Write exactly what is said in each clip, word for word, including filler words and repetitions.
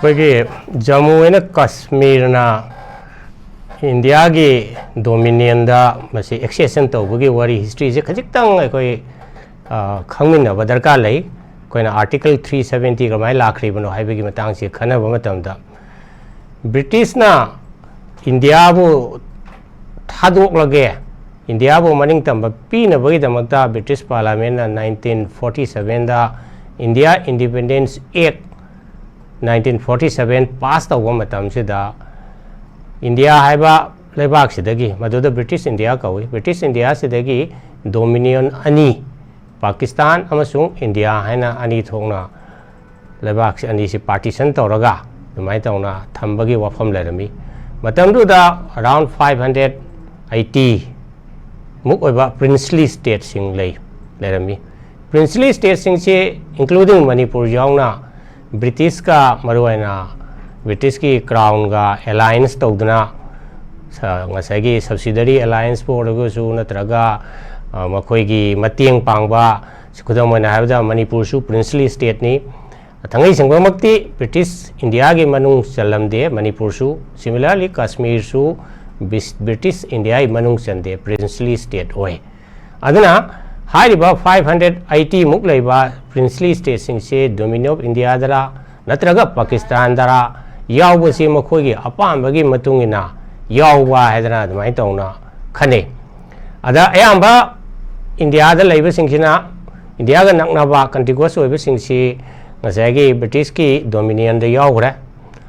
ꯑꯩꯈꯣꯏꯒꯤ ꯖꯝꯃꯨ ꯑꯦꯟ ꯀꯥꯁꯃꯤꯔꯅ ꯏꯟꯗꯤꯌꯥꯒꯤ ꯗꯣꯃꯤꯅꯤꯌꯟꯗ ꯃꯁꯤ ꯑꯦꯛꯁꯦꯁꯟ ꯇꯧꯕꯒꯤ ꯋꯥꯔꯤ, ꯍꯤꯁꯇ꯭ꯔꯤꯁꯦ ꯈꯖꯤꯛꯇꯪ ꯑꯩꯈꯣꯏ ꯈꯪꯃꯤꯟꯅꯕ ꯗꯔꯀꯥꯔ ꯂꯩ꯫ ꯑꯩꯈꯣꯏꯅ ꯑꯥꯔꯇꯤꯀꯜ ꯊ꯭ꯔꯤ ꯁꯕꯦꯟꯇꯤ ꯀꯃꯥꯏꯅ ꯂꯥꯛꯈ꯭ꯔꯤꯕꯅꯣ ꯍꯥꯏꯕꯒꯤ ꯃꯇꯥꯡꯁꯤ ꯈꯟꯅꯕ ꯃꯇꯝꯗ, ꯕ꯭ꯔꯤꯇꯤꯁꯅ ꯏꯟꯗꯤꯌꯥꯕꯨ ꯊꯥꯗꯣꯛꯂꯒꯦ, ꯏꯟꯗꯤꯌꯥꯕꯨ ꯃꯅꯤꯡ ꯇꯝꯕ ꯄꯤꯅꯕꯒꯤꯗꯃꯛꯇ ꯕ꯭ꯔꯤꯇꯤꯁ ꯄꯥꯔꯂꯥꯃꯦꯟꯅ ꯅꯥꯏꯟꯇꯤꯟ ꯐꯣꯔꯇꯤ ꯁꯕꯦꯟꯗ ꯏꯟꯗꯤꯌꯥ ꯏꯟꯗꯤꯄꯦꯟꯗꯦꯟꯁ ꯑꯦꯛ ꯅꯥꯏꯟꯇꯤꯟ ꯐꯣꯔꯇꯤ ꯁꯕꯦꯟ ꯄꯥꯁ ꯇꯧꯕ ꯃꯇꯝꯁꯤꯗ, ꯏꯟꯗꯤꯌꯥ ꯍꯥꯏꯕ ꯂꯩꯕꯥꯛꯁꯤꯗꯒꯤ, ꯃꯗꯨꯗ ꯕ꯭ꯔꯤꯇꯤꯁ ꯏꯟꯗꯤꯌꯥ ꯀꯧꯏ, ꯕ꯭ꯔꯤꯇꯤꯁ ꯏꯟꯗꯤꯌꯥꯁꯤꯗꯒꯤ ꯗꯣꯃꯤꯅꯤꯌꯟ ꯑꯅꯤ, ꯄꯥꯀꯤꯁꯇꯥꯟ ꯑꯃꯁꯨꯡ ꯏꯟꯗꯤꯌꯥ ꯍꯥꯏꯅ ꯑꯅꯤ ꯊꯣꯛꯅ ꯂꯩꯕꯥꯛꯁꯤ ꯑꯅꯤꯁꯤ ꯄꯥꯔꯇꯤꯁꯟ ꯇꯧꯔꯒ ꯑꯗꯨꯃꯥꯏꯅ ꯇꯧꯅ ꯊꯝꯕꯒꯤ ꯋꯥꯐꯝ ꯂꯩꯔꯝꯃꯤ꯫ ꯃꯇꯝꯗꯨꯗ ꯑꯔꯥꯎꯟ ꯐꯥꯏꯚ ꯍꯟꯗ꯭ꯔꯦꯠ ꯑꯩꯠꯇꯤ ꯃꯨꯛ ꯑꯣꯏꯕ ꯄ꯭ꯔꯤꯟꯁꯂꯤ ꯁ꯭ꯇꯦꯠꯁꯤꯡ ꯂꯩ ꯂꯩꯔꯝꯃꯤ꯫ ꯄ꯭ꯔꯤꯟꯁꯂꯤ ꯁ꯭ꯇꯦꯠꯁꯤꯡꯁꯤ, ꯏꯟꯀ꯭ꯂꯨꯗꯤꯡ ꯃꯅꯤꯄꯨꯔ ꯌꯥꯎꯅ, ꯕ꯭ꯔꯤꯇꯤꯁꯀ, ꯃꯔꯨꯑꯣꯏꯅ ꯕ꯭ꯔꯤꯇꯤꯁꯀꯤ ꯀ꯭ꯔꯥꯎꯟꯒ ꯑꯦꯂꯥꯏꯟꯁ ꯇꯧꯗꯨꯅ, ꯉꯁꯥꯏꯒꯤ ꯁꯕꯁꯤꯗꯔꯤ ꯑꯦꯂꯥꯏꯟꯁꯄꯨ ꯑꯣꯏꯔꯒꯁꯨ ꯅꯠꯇ꯭ꯔꯒ ꯃꯈꯣꯏꯒꯤ ꯃꯇꯦꯡ ꯄꯥꯡꯕ, ꯈꯨꯗꯝ ꯑꯣꯏꯅ ꯍꯥꯏꯔꯕꯗ ꯃꯅꯤꯄꯨꯔꯁꯨ ꯄ꯭ꯔꯤꯟꯁꯂꯤ ꯁ꯭ꯇꯦꯠꯅꯤ꯫ ꯊꯥꯡꯃꯩ ꯁꯦꯡꯕꯃꯛꯇꯤ ꯕ꯭ꯔꯤꯇꯤꯁ ꯏꯟꯗꯤꯌꯥꯒꯤ ꯃꯅꯨꯡ ꯆꯜꯂꯝꯗꯦ꯫ ꯃꯅꯤꯄꯨꯔꯁꯨ, similarly ꯀꯥꯁꯃꯤꯔꯁꯨ ꯕ꯭ꯔꯤꯇꯤꯁ ꯏꯟꯗꯤꯌꯥꯒꯤ ꯃꯅꯨꯡ ꯆꯟꯗꯦ, ꯄ꯭ꯔꯤꯟꯁꯂꯤ ꯁ꯭ꯇꯦꯠ ꯑꯣꯏ꯫ ꯑꯗꯨꯅ ꯍꯥꯏꯔꯤꯕ ꯐꯥꯏꯚ ꯍꯟꯗ꯭ꯔꯦꯠ ꯑꯩꯠꯇꯤ ꯃꯨꯛ ꯂꯩꯕ ꯄ꯭ꯔꯤꯟꯁꯂꯤ ꯁ꯭ꯇꯦꯠꯁꯤꯡꯁꯦ ꯗꯣꯃꯤꯅꯤ ꯑꯣꯐ ꯏꯟꯗꯤꯌꯥꯗꯔ ꯅꯠꯇ꯭ꯔꯒ ꯄꯥꯀꯤꯁꯇꯥꯟꯗꯔ ꯌꯥꯎꯕꯁꯤ ꯃꯈꯣꯏꯒꯤ ꯑꯄꯥꯝꯕꯒꯤ ꯃꯇꯨꯡ ꯏꯟꯅ ꯌꯥꯎꯕ ꯍꯥꯏꯗꯅ ꯑꯗꯨꯃꯥꯏꯅ ꯇꯧꯅ ꯈꯟꯅꯩ꯫ ꯑꯗ ꯑꯌꯥꯝꯕ ꯏꯟꯗꯤꯌꯥꯗ ꯂꯩꯕꯁꯤꯡꯁꯤꯅ, ꯏꯟꯗꯤꯌꯥꯒ ꯅꯛꯅꯕ ꯀꯟꯇꯤꯒꯨꯋꯁ ꯑꯣꯏꯕꯁꯤꯡꯁꯤ ꯉꯁꯥꯏꯒꯤ ꯕ꯭ꯔꯤꯇꯤꯁꯀꯤ ꯗꯣꯃꯤꯅꯤꯌꯟꯗ ꯌꯥꯎꯈ꯭ꯔꯦ꯫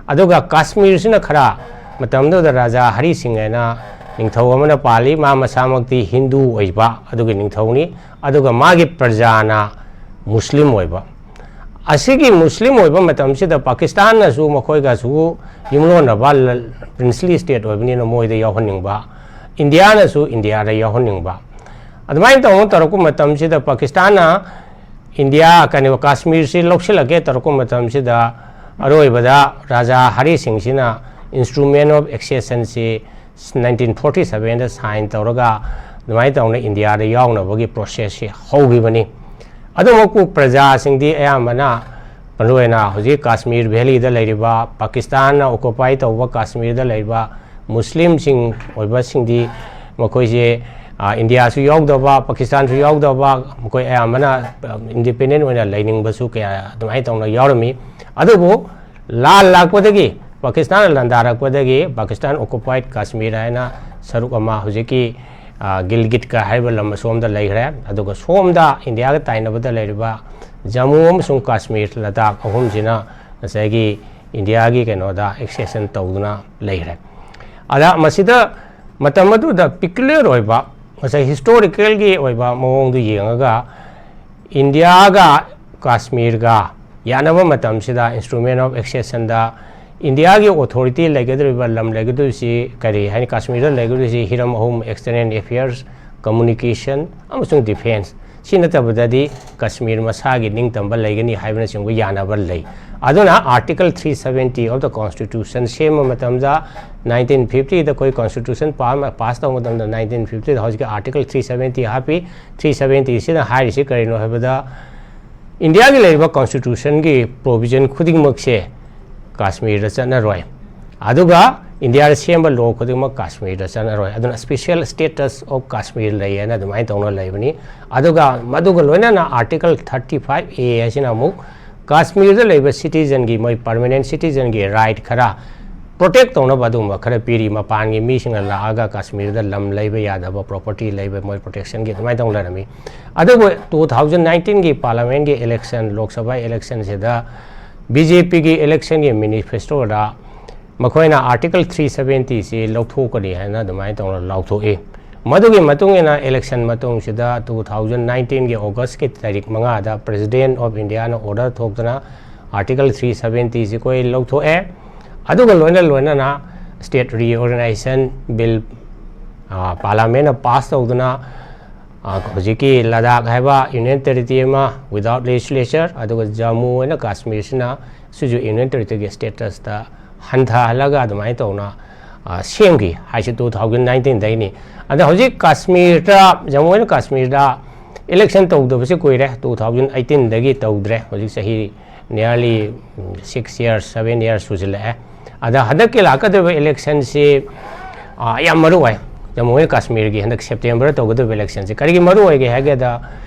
ꯑꯗꯨꯒ ꯀꯥꯁꯃꯤꯔꯁꯤꯅ ꯈꯔ, ꯃꯇꯝꯗꯨꯗ ꯔꯥꯖꯥ ꯍꯔꯤ ꯁꯤꯡ ꯍꯥꯏꯅ ꯅꯤꯡꯊꯧ ꯑꯃꯅ ꯄꯥꯜꯂꯤ, ꯃꯥ ꯃꯁꯥꯃꯛꯇꯤ ꯍꯤꯟꯗꯨ ꯑꯣꯏꯕ ꯑꯗꯨꯒꯤ ꯅꯤꯡꯊꯧꯅꯤ, ꯑꯗꯨꯒ ꯃꯥꯒꯤ ꯄ꯭ꯔꯖꯥꯅ ꯃꯨꯁꯂꯤꯝ ꯑꯣꯏꯕ꯫ ꯑꯁꯤꯒꯤ ꯃꯨꯁꯂꯤꯝ ꯑꯣꯏꯕ ꯃꯇꯝꯁꯤꯗ ꯄꯥꯀꯤꯁꯇꯥꯟꯅꯁꯨ ꯃꯈꯣꯏꯒꯁꯨ ꯌꯨꯝꯂꯣꯟꯅꯕ ꯄ꯭ꯔꯤꯟꯁꯂꯤ ꯁ꯭ꯇꯦꯠ ꯑꯣꯏꯕꯅꯤꯅ ꯃꯣꯏꯗ ꯌꯥꯎꯍꯟꯅꯤꯡꯕ, ꯏꯟꯗꯤꯌꯥꯅꯁꯨ ꯏꯟꯗꯤꯌꯥꯗ ꯌꯥꯎꯍꯟꯅꯤꯡꯕ꯫ ꯑꯗꯨꯃꯥꯏꯅ ꯇꯧꯅ ꯇꯧꯔꯛꯄ ꯃꯇꯝꯁꯤꯗ ꯄꯥꯀꯤꯁꯇꯥꯟꯅ ꯏꯟꯗꯤꯌꯥ, ꯀꯩꯅꯣ, ꯀꯥꯁꯃꯤꯔꯁꯤ ꯂꯧꯁꯤꯜꯂꯒꯦ ꯇꯧꯔꯛꯄ ꯃꯇꯝꯁꯤꯗ ꯑꯔꯣꯏꯕꯗ ꯔꯥꯖꯥ Harry ꯁꯤꯡꯁꯤꯅ instrument of ꯑꯦꯛꯁꯦꯁꯟꯁꯤ nineteen forty ꯁꯕꯦꯟꯗ ꯁꯥꯏꯟ ꯇꯧꯔꯒ ꯑꯗꯨꯃꯥꯏꯅ ꯇꯧꯅ ꯏꯟꯗꯤꯌꯥꯗ ꯌꯥꯎꯅꯕꯒꯤ ꯄ꯭ꯔꯣꯁꯦꯁꯁꯤ ꯍꯧꯈꯤꯕꯅꯤ꯫ ꯑꯗꯨꯃꯛꯄꯨ ꯄ꯭ꯔꯖꯥꯁꯤꯡꯗꯤ ꯑꯌꯥꯝꯕꯅ ꯃꯔꯨꯑꯣꯏꯅ ꯍꯧꯖꯤꯛ ꯀꯥꯁꯃꯤꯔ ꯚꯦꯂꯤꯗ ꯂꯩꯔꯤꯕ, ꯄꯥꯀꯤꯁꯇꯥꯟꯅ ꯑꯣꯀꯨꯄꯥꯏ ꯇꯧꯕ ꯀꯥꯁꯃꯤꯔꯗ ꯂꯩꯔꯤꯕ ꯃꯨꯁꯂꯤꯝꯁꯤꯡ ꯑꯣꯏꯕꯁꯤꯡꯗꯤ, ꯃꯈꯣꯏꯁꯦ, ꯑ, ꯏꯟꯗꯤꯌꯥꯁꯨ ꯌꯥꯎꯗꯕ, ꯄꯥꯀꯤꯁꯇꯥꯟꯁꯨ ꯌꯥꯎꯗꯕ, ꯃꯈꯣꯏ ꯑꯌꯥꯝꯕꯅ, ꯑ, ꯏꯟꯗꯤꯄꯦꯟꯗꯦꯟ ꯑꯣꯏꯅ ꯂꯩꯅꯤꯡꯕꯁꯨ ꯀꯌꯥ ꯑꯗꯨꯃꯥꯏꯅ ꯇꯧꯅ ꯌꯥꯎꯔꯝꯃꯤ꯫ ꯑꯗꯨꯕꯨ ꯂꯥꯟ ꯂꯥꯛꯄꯗꯒꯤ, ꯄꯥꯀꯤꯁꯇꯥꯟꯅ ꯂꯥꯟꯗꯥꯔꯛꯄꯗꯒꯤ, ꯄꯥꯀꯤꯁꯇꯥꯟ ꯑꯣꯀꯨꯄꯥꯏꯠ ꯀꯥꯁꯃꯤꯔ ꯍꯥꯏꯅ ꯁꯔꯨꯛ ꯑꯃ ꯍꯧꯖꯤꯛꯀꯤ, ꯑ, ꯒꯤꯜꯒꯤꯠꯀ ꯍꯥꯏꯔꯤꯕ ꯂꯝ ꯑꯁꯣꯝꯗ ꯂꯩꯈ꯭ꯔꯦ꯫ ꯑꯗꯨꯒ ꯁꯣꯝꯗ ꯏꯟꯗꯤꯌꯥꯒ ꯇꯥꯏꯅꯕꯗ ꯂꯩꯔꯤꯕ ꯖꯃꯨ ꯑꯃꯁꯨꯡ ꯀꯥꯁꯃꯤꯔ, ꯂꯗꯥꯈ ꯑꯍꯨꯝꯁꯤꯅ ꯉꯁꯥꯏꯒꯤ ꯏꯟꯗꯤꯌꯥꯒꯤ ꯀꯩꯅꯣꯗ ꯑꯦꯛꯁꯦꯁꯟ ꯇꯧꯗꯨꯅ ꯂꯩꯈ꯭ꯔꯦ꯫ ꯑꯗ ꯃꯁꯤꯗ ꯃꯇꯝ ꯑꯗꯨꯗ ꯄꯤꯀꯨꯂꯔ ꯑꯣꯏꯕ, ꯉꯁꯥꯏ ꯍꯤꯁꯇꯣꯔꯤꯀꯦꯜꯒꯤ ꯑꯣꯏꯕ ꯃꯑꯣꯡꯗꯨ ꯌꯦꯡꯉꯒ, ꯏꯟꯗꯤꯌꯥꯒ ꯀꯥꯁꯃꯤꯔꯒ ꯌꯥꯅꯕ ꯃꯇꯝꯁꯤꯗ, ꯏꯟꯁꯇ꯭ꯔꯨꯃꯦꯟ ꯑꯣꯐ ꯑꯦꯛꯁꯦꯁꯟꯗ ꯏꯟꯗꯤꯌꯥꯒꯤ ꯑꯣꯊꯣꯔꯤꯇꯤ ꯂꯩꯒꯗꯧꯔꯤꯕ ꯂꯝ ꯂꯩꯒꯗꯧꯔꯤꯁꯤ ꯀꯔꯤ ꯍꯥꯏꯅꯤ? ꯀꯥꯁꯃꯤꯔꯗ ꯂꯩꯒꯗꯧꯔꯤꯁꯤ ꯍꯤꯔꯝ ꯑꯍꯨꯝ: ꯑꯦꯛꯁꯇꯔꯅꯦꯜ ꯑꯦꯐꯤꯌꯔꯁ, ꯀꯝꯃꯨꯅꯤꯀꯦꯁꯟ ꯑꯃꯁꯨꯡ ꯗꯤꯐꯦꯟꯁ꯫ ꯁꯤ ꯅꯠꯇꯕꯗꯗꯤ ꯀꯥꯁꯃꯤꯔ ꯃꯁꯥꯒꯤ ꯅꯤꯡꯇꯝꯕ ꯂꯩꯒꯅꯤ ꯍꯥꯏꯕꯅꯆꯤꯡꯕ ꯌꯥꯅꯕ ꯂꯩ꯫ ꯑꯗꯨꯅ Article three seventy of the Constitution ꯁꯦꯝꯕ ꯃꯇꯝꯗ, nineteen fifty ꯗ ꯑꯩꯈꯣꯏ Constitution ꯄꯥ-, ꯄꯥꯁ ꯇꯧꯕ ꯃꯇꯝꯗ, nineteen fifty ꯗ ꯍꯧꯖꯤꯛꯀꯤ Article three seventy ꯍꯥꯞꯄꯤ꯫ Three seventy ꯁꯤꯅ ꯍꯥꯏꯔꯤꯁꯤ ꯀꯔꯤꯅꯣ ꯍꯥꯏꯕꯗ, ꯏꯟꯗꯤꯌꯥꯒꯤ ꯂꯩꯔꯤꯕ Constitution ꯒꯤ provision ꯈꯨꯗꯤꯡꯃꯛꯁꯦ ꯀꯥꯁꯃꯤꯔꯗ ꯆꯠꯅꯔꯣꯏ, ꯑꯗꯨꯒ ꯏꯟꯗꯤꯌꯥꯗ ꯁꯦꯝꯕ law ꯈꯨꯗꯤꯡꯃꯛ ꯀꯥꯁꯃꯤꯔꯗ ꯆꯠꯅꯔꯣꯏ꯫ ꯑꯗꯨꯅ Special Status of Kashmir ꯂꯩ ꯍꯥꯏꯅ ꯑꯗꯨꯃꯥꯏꯅ ꯇꯧꯅ ꯂꯩꯕꯅꯤ꯫ ꯑꯗꯨꯒ ꯃꯗꯨꯒ ꯂꯣꯏꯅꯅ Article thirty five A ꯍꯥꯏꯁꯤꯅ ꯑꯃꯨꯛ ꯀꯥꯁꯃꯤꯔꯗ ꯂꯩꯕ citizen ꯒꯤ, ꯃꯣꯏ permanent citizen ꯒꯤ right ꯈꯔ protect ꯇꯧꯅꯕ ꯑꯗꯨꯒꯨꯝꯕ ꯈꯔ ꯄꯤꯔꯤ꯫ ꯃꯄꯥꯟꯒꯤ ꯃꯤꯁꯤꯡꯅ ꯂꯥꯛꯑꯒ ꯀꯥꯁꯃꯤꯔꯗ ꯂꯝ ꯂꯩꯕ ꯌꯥꯗꯕ, property ꯂꯩꯕ, ꯃꯣꯏ protection ꯒꯤ ꯑꯗꯨꯃꯥꯏꯅ ꯇꯧꯅꯔꯝꯃꯤ꯫ ꯑꯗꯨꯕꯨ two thousand nineteen ꯒꯤ parliament ꯀꯤ election, ꯂꯣꯛ ꯁꯚꯥ election ꯁꯤꯗ B J P ꯒꯤ election ꯒꯤ manifesto ꯗ ꯃꯈꯣꯏꯅ Article three seventy ꯁꯤ ꯂꯧꯊꯣꯛꯀꯅꯤ ꯍꯥꯏꯅ ꯑꯗꯨꯃꯥꯏꯅ ꯇꯧꯅ ꯂꯥꯎꯊꯣꯛꯏ꯫ ꯃꯗꯨꯒꯤ ꯃꯇꯨꯡ ꯏꯟꯅ election ꯃꯇꯨꯡꯁꯤꯗ two thousand nineteen ꯒꯤ August ꯀꯤ ꯇꯥꯔꯤꯛ ꯃꯉꯥꯗ President of India ꯅ order ꯊꯣꯛꯇꯨꯅ Article three seventy ꯁꯤ ꯑꯩꯈꯣꯏ ꯂꯧꯊꯣꯛꯑꯦ꯫ ꯑꯗꯨꯒ ꯂꯣꯏꯅ ꯂꯣꯏꯅꯅ State Reorganization Bill, ꯑ, parliament ꯅ pass ꯇꯧꯗꯨꯅ, ꯑ, ꯍꯧꯖꯤꯛꯀꯤ ꯂꯗꯥꯈ ꯍꯥꯏꯕ union territory ꯑꯃ without legislature, ꯑꯗꯨꯒ ꯖꯝꯃꯨ ꯑꯦꯟ ꯀꯥꯁꯃꯤꯔꯁꯤꯅ ꯁꯤꯁꯨ union territory ꯒꯤ status ꯇ ꯍꯟꯊꯍꯜꯂꯒ ꯑꯗꯨꯃꯥꯏꯅ ꯇꯧꯅ, ꯑ, ꯁꯦꯝꯈꯤ ꯍꯥꯏꯁꯤ two thousand nineteen ꯗꯒꯤꯅꯤ꯫ ꯑꯗ ꯍꯧꯖꯤꯛ ꯀꯥꯁꯃꯤꯔꯗ, ꯖꯝꯃꯨ ꯑꯦꯟ ꯀꯥꯁꯃꯤꯔꯗ election ꯇꯧꯗꯕꯁꯤ ꯀꯨꯏꯔꯦ, two thousand eighteen ꯗꯒꯤ ꯇꯧꯗ꯭ꯔꯦ꯫ ꯍꯧꯖꯤꯛ ꯆꯍꯤ nearly six years, seven years ꯁꯨꯖꯤꯜꯂꯛꯑꯦ꯫ ꯑꯗ ꯍꯟꯗꯛꯀꯤ ꯂꯥꯛꯀꯗꯧꯔꯤꯕ electionꯁꯤ, ꯑ, ꯌꯥꯝ ꯃꯔꯨ ꯑꯣꯏ꯫ ꯖꯝꯃꯨ ꯑꯦꯟ ꯀꯥꯁꯃꯤꯔꯒꯤ ꯍꯟꯗꯛ September ꯇꯧꯒꯗꯧꯔꯤꯕ electionꯁꯤ ꯀꯔꯤꯒꯤ ꯃꯔꯨ ꯑꯣꯏꯒꯦ ꯍꯥꯏꯒꯦꯗ,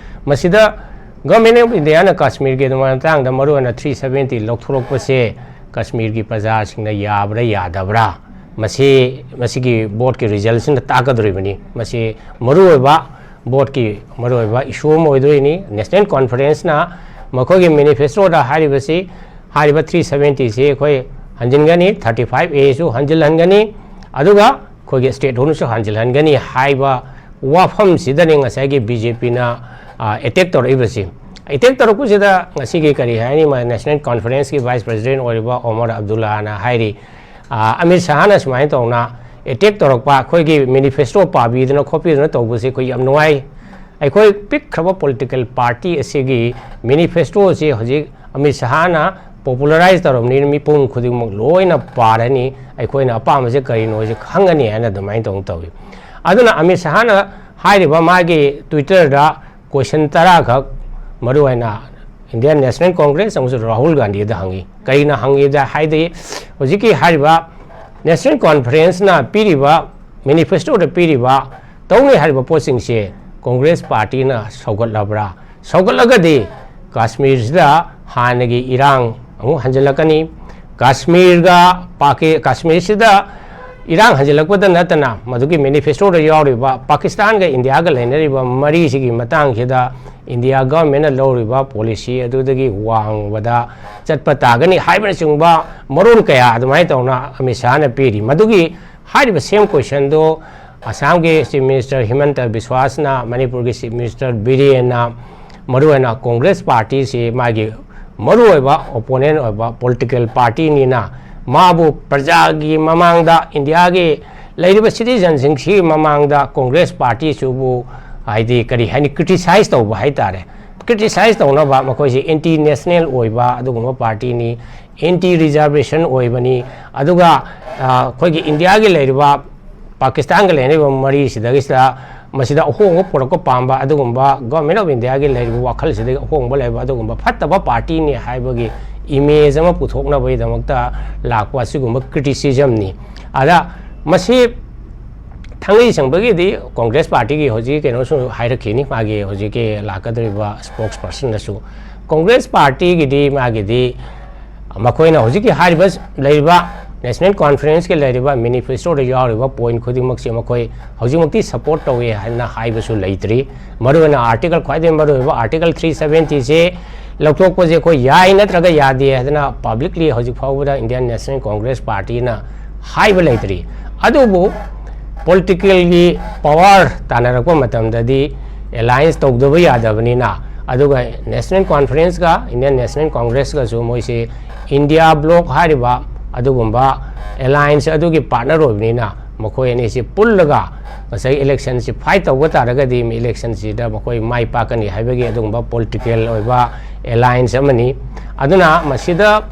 ꯃꯁꯤꯗ Government of Indiaꯅ ꯀꯥꯁꯃꯤꯔꯒꯤ ꯑꯗꯨꯃꯥꯏꯅ ꯃꯇꯥꯡꯗ ꯃꯔꯨ ꯑꯣꯏꯅ three seventy ꯂꯧꯊꯣꯔꯛꯄꯁꯦ ꯀꯥꯁꯃꯤꯔꯒꯤ ꯄ꯭ꯔꯖꯥꯁꯤꯡꯅ ꯌꯥꯕ꯭ꯔꯥ ꯌꯥꯗꯕ꯭ꯔꯥ? ꯃꯁꯤ, ꯃꯁꯤꯒꯤ voteꯀꯤ resultꯁꯤꯅ ꯇꯥꯛꯀꯗꯧꯔꯤꯕꯅꯤ꯫ ꯃꯁꯤ ꯃꯔꯨꯑꯣꯏꯕ voteꯀꯤ ꯃꯔꯨꯑꯣꯏꯕ issue ꯑꯃ ꯑꯣꯏꯗꯣꯏꯅꯤ꯫ National Conferenceꯅ ꯃꯈꯣꯏꯒꯤ manifestoꯗ ꯍꯥꯏꯔꯤꯕꯁꯤ, ꯍꯥꯏꯔꯤꯕ three seventyꯁꯤ ꯑꯩꯈꯣꯏ ꯍꯟꯖꯤꯟꯒꯅꯤ, thirty five Aꯁꯨ ꯍꯟꯖꯤꯜꯍꯟꯒꯅꯤ, ꯑꯗꯨꯒ ꯑꯩꯈꯣꯏꯒꯤ statehoodꯁꯨ ꯍꯟꯖꯤꯜꯍꯟꯒꯅꯤ ꯍꯥꯏꯕ ꯋꯥꯐꯝꯁꯤꯗꯅꯤ ꯉꯁꯥꯏꯒꯤ BJPꯅ, ꯑ, attack ꯇꯧꯔꯛꯏꯕꯁꯤ꯫ Attack ꯇꯧꯔꯛꯄꯁꯤꯗ ꯉꯁꯤꯒꯤ ꯀꯔꯤ ꯍꯥꯏꯅꯤ, ꯃꯥ National Conferenceꯀꯤ Vice President ꯑꯣꯏꯔꯤꯕ ꯑꯣꯃꯔ ꯑꯕꯗꯨꯜꯂꯥꯅ ꯍꯥꯏꯔꯤ, ꯑ, ꯑꯃꯤꯠ ꯁꯍꯥꯅ ꯁꯨꯃꯥꯏꯅ ꯇꯧꯅ attack ꯇꯧꯔꯛꯄ, ꯑꯩꯈꯣꯏꯒꯤ manifesto ꯄꯥꯕꯤꯗꯅ ꯈꯣꯠꯄꯤꯗꯅ ꯇꯧꯕꯁꯦ ꯑꯩꯈꯣꯏ ꯌꯥꯝ ꯅꯨꯡꯉꯥꯏ꯫ ꯑꯩꯈꯣꯏ ꯄꯤꯛꯈ꯭ꯔꯕ political party ꯑꯁꯤꯒꯤ manifestoꯁꯤ ꯍꯧꯖꯤꯛ ꯑꯃꯤꯠ ꯁꯍꯥꯅ popularize ꯇꯧꯔꯕꯅꯤꯅ ꯃꯤꯄꯨꯝ ꯈꯨꯗꯤꯡꯃꯛ ꯂꯣꯏꯅ ꯄꯥꯔꯅꯤ, ꯑꯩꯈꯣꯏꯅ ꯑꯄꯥꯝꯕꯁꯦ ꯀꯔꯤꯅꯣꯁꯦ ꯈꯪꯒꯅꯤ ꯍꯥꯏꯅ ꯑꯗꯨꯃꯥꯏꯅ ꯇꯧꯅ ꯇꯧꯏ꯫ ꯑꯗꯨꯅ ꯑꯃꯤꯠ ꯁꯍꯥꯅ ꯍꯥꯏꯔꯤꯕ ꯃꯥꯒꯤ Twitterꯗ question ꯇꯔꯥꯈꯛ ꯃꯔꯨꯑꯣꯏꯅ Indian National Congress ꯑꯃꯁꯨꯡ ꯔꯥꯍꯨꯜ ꯒꯥꯟꯙꯤꯗ ꯍꯪꯉꯤ꯫ ꯀꯔꯤꯅ ꯍꯪꯉꯤꯗ ꯍꯥꯏꯗꯤ, ꯍꯧꯖꯤꯛꯀꯤ ꯍꯥꯏꯔꯤꯕ National Conferenceꯅ ꯄꯤꯔꯤꯕ, manifestoꯗ ꯄꯤꯔꯤꯕ ꯇꯧꯅꯤ ꯍꯥꯏꯔꯤꯕ ꯄꯣꯠꯁꯤꯡꯁꯦ Congress partyꯅ ꯁꯧꯒꯠꯂꯕ꯭ꯔꯥ? ꯁꯧꯒꯠꯂꯒꯗꯤ ꯀꯥꯁꯃꯤꯔꯁꯤꯗ ꯍꯥꯟꯅꯒꯤ ꯏꯔꯥꯡ ꯑꯃꯨꯛ ꯍꯟꯖꯤꯜꯂꯛꯀꯅꯤ꯫ ꯀꯥꯁꯃꯤꯔꯒ ꯄꯥꯀꯤ-, ꯀꯥꯁꯃꯤꯔꯁꯤꯗ ꯏꯔꯥꯡ ꯍꯟꯖꯤꯜꯂꯛꯄꯗ ꯅꯠꯇꯅ ꯃꯗꯨꯒꯤ manifestoꯗ ꯌꯥꯎꯔꯤꯕ ꯄꯥꯀꯤꯁꯇꯥꯟꯒ ꯏꯟꯗꯤꯌꯥꯒ ꯂꯩꯅꯔꯤꯕ ꯃꯔꯤꯁꯤꯒꯤ ꯃꯇꯥꯡꯁꯤꯗ India governmentꯅ ꯂꯧꯔꯤꯕ policy ꯑꯗꯨꯗꯒꯤ ꯋꯥꯡꯕꯗ ꯆꯠꯄ ꯇꯥꯒꯅꯤ ꯍꯥꯏꯕꯅꯆꯤꯡꯕ ꯃꯔꯣꯜ ꯀꯌꯥ ꯑꯗꯨꯃꯥꯏꯅ ꯇꯧꯅ ꯑꯃꯤꯠ ꯁꯍꯥꯅ ꯄꯤꯔꯤ꯫ ꯃꯗꯨꯒꯤ ꯍꯥꯏꯔꯤꯕ same questionꯗꯣ ꯑꯁꯥꯝꯒꯤ Chief Minister ꯍꯤꯃꯟꯇ ꯕꯤꯁ꯭ꯋꯥꯁꯅ, ꯃꯅꯤꯄꯨꯔꯒꯤ Chief Minister ꯕꯤꯔꯦꯟꯅ, ꯃꯔꯨꯑꯣꯏꯅ Congress partyꯁꯤ ꯃꯥꯒꯤ ꯃꯔꯨꯑꯣꯏꯕ opponent ꯑꯣꯏꯕ political partyꯅꯤꯅ ꯃꯥꯕꯨ ꯄ꯭ꯔꯖꯥꯒꯤ ꯃꯃꯥꯡꯗ, ꯏꯟꯗꯤꯌꯥꯒꯤ ꯂꯩꯔꯤꯕ citizenꯁꯤꯡꯁꯤꯒꯤ ꯃꯃꯥꯡꯗ Congress partyꯁꯤꯕꯨ ꯍꯥꯏꯗꯤ ꯀꯔꯤ ꯍꯥꯏꯅꯤ, criticize ꯇꯧꯕ ꯍꯥꯏꯇꯥꯔꯦ꯫ Criticize ꯇꯧꯅꯕ ꯃꯈꯣꯏꯁꯤ anti national ꯑꯣꯏꯕ ꯑꯗꯨꯒꯨꯝꯕ partyꯅꯤ, anti reservation ꯑꯣꯏꯕꯅꯤ꯫ ꯑꯗꯨꯒ, ꯑ, ꯑꯩꯈꯣꯏꯒꯤ ꯏꯟꯗꯤꯌꯥꯒꯤ ꯂꯩꯔꯤꯕ ꯄꯥꯀꯤꯁꯇꯥꯟꯒ ꯂꯩꯅꯔꯤꯕ ꯃꯔꯤꯁꯤꯗꯒꯤꯁꯤꯗ ꯃꯁꯤꯗ ꯑꯍꯣꯡꯕ ꯄꯨꯔꯛꯄ ꯄꯥꯝꯕ ꯑꯗꯨꯒꯨꯝꯕ Government of Indiaꯒꯤ ꯂꯩꯔꯤꯕ ꯋꯥꯈꯜꯁꯤꯗꯒꯤ ꯑꯍꯣꯡꯕ ꯂꯩꯕ ꯑꯗꯨꯒꯨꯝꯕ ꯐꯠꯇꯕ partyꯅꯤ ꯍꯥꯏꯕꯒꯤ image ꯑꯃ ꯄꯨꯊꯣꯛꯅꯕꯒꯤꯗꯃꯛꯇ ꯂꯥꯛꯄ ꯑꯁꯤꯒꯨꯝꯕ criticismꯅꯤ꯫ ꯑꯗ ꯃꯁꯤ ꯊꯥꯡꯃꯩ ꯁꯦꯡꯕꯒꯤꯗꯤ Congress partyꯒꯤ ꯍꯧꯖꯤꯛ ꯀꯩꯅꯣꯁꯨ ꯍꯥꯏꯔꯛꯈꯤꯅꯤ, ꯃꯥꯒꯤ ꯍꯧꯖꯤꯛꯀꯤ ꯂꯥꯛꯀꯗꯧꯔꯤꯕ spokespersonꯅꯁꯨ꯫ Congress partyꯒꯤꯗꯤ ꯃꯥꯒꯤꯗꯤ ꯃꯈꯣꯏꯅ ꯍꯧꯖꯤꯛꯀꯤ ꯍꯥꯏꯔꯤꯕ ꯂꯩꯔꯤꯕ National Conferenceꯀꯤ ꯂꯩꯔꯤꯕ manifestoꯗ ꯌꯥꯎꯔꯤꯕ point ꯈꯨꯗꯤꯡꯃꯛꯁꯦ ꯃꯈꯣꯏ ꯍꯧꯖꯤꯛꯃꯛꯇꯤ support ꯇꯧꯏ ꯍꯥꯏꯅ ꯍꯥꯏꯕꯁꯨ ꯂꯩꯇ꯭ꯔꯤ꯫ ꯃꯔꯨꯑꯣꯏꯅ article, ꯈ꯭ꯋꯥꯏꯗꯒꯤ ꯃꯔꯨꯑꯣꯏꯕ article three seventyꯁꯦ ꯂꯧꯊꯣꯛꯄꯁꯦ ꯑꯩꯈꯣꯏ ꯌꯥꯏ ꯅꯠꯇ꯭ꯔꯒ ꯌꯥꯗꯦ ꯍꯥꯏꯗꯅ publicly ꯍꯧꯖꯤꯛ ꯐꯥꯎꯕꯗ Indian National Congress partyꯅ ꯍꯥꯏꯕ ꯂꯩꯇ꯭ꯔꯤ꯫ ꯑꯗꯨꯕꯨ politicalꯒꯤ power ꯇꯥꯟꯅꯔꯛꯄ ꯃꯇꯝꯗꯗꯤ alliance ꯇꯧꯗꯕ ꯌꯥꯗꯕꯅꯤꯅ, ꯑꯗꯨꯒ National Conferenceꯀ Indian National Congressꯀꯁꯨ ꯃꯣꯏꯁꯤ India bloc ꯍꯥꯏꯔꯤꯕ ꯑꯗꯨꯒꯨꯝꯕ alliance ꯑꯗꯨꯒꯤ partner ꯑꯣꯏꯕꯅꯤꯅ, ꯃꯈꯣꯏ ꯑꯅꯤꯁꯤ ꯄꯨꯜꯂꯒ ꯉꯁꯥꯏ electionꯁꯤ fight ꯇꯧꯕ ꯇꯥꯔꯒꯗꯤ electionꯁꯤꯗ ꯃꯈꯣꯏ ꯃꯥꯏ ꯄꯥꯛꯀꯅꯤ ꯍꯥꯏꯕꯒꯤ ꯑꯗꯨꯒꯨꯝꯕ political ꯑꯣꯏꯕ alliance ꯑꯃꯅꯤ꯫ ꯑꯗꯨꯅ ꯃꯁꯤꯗ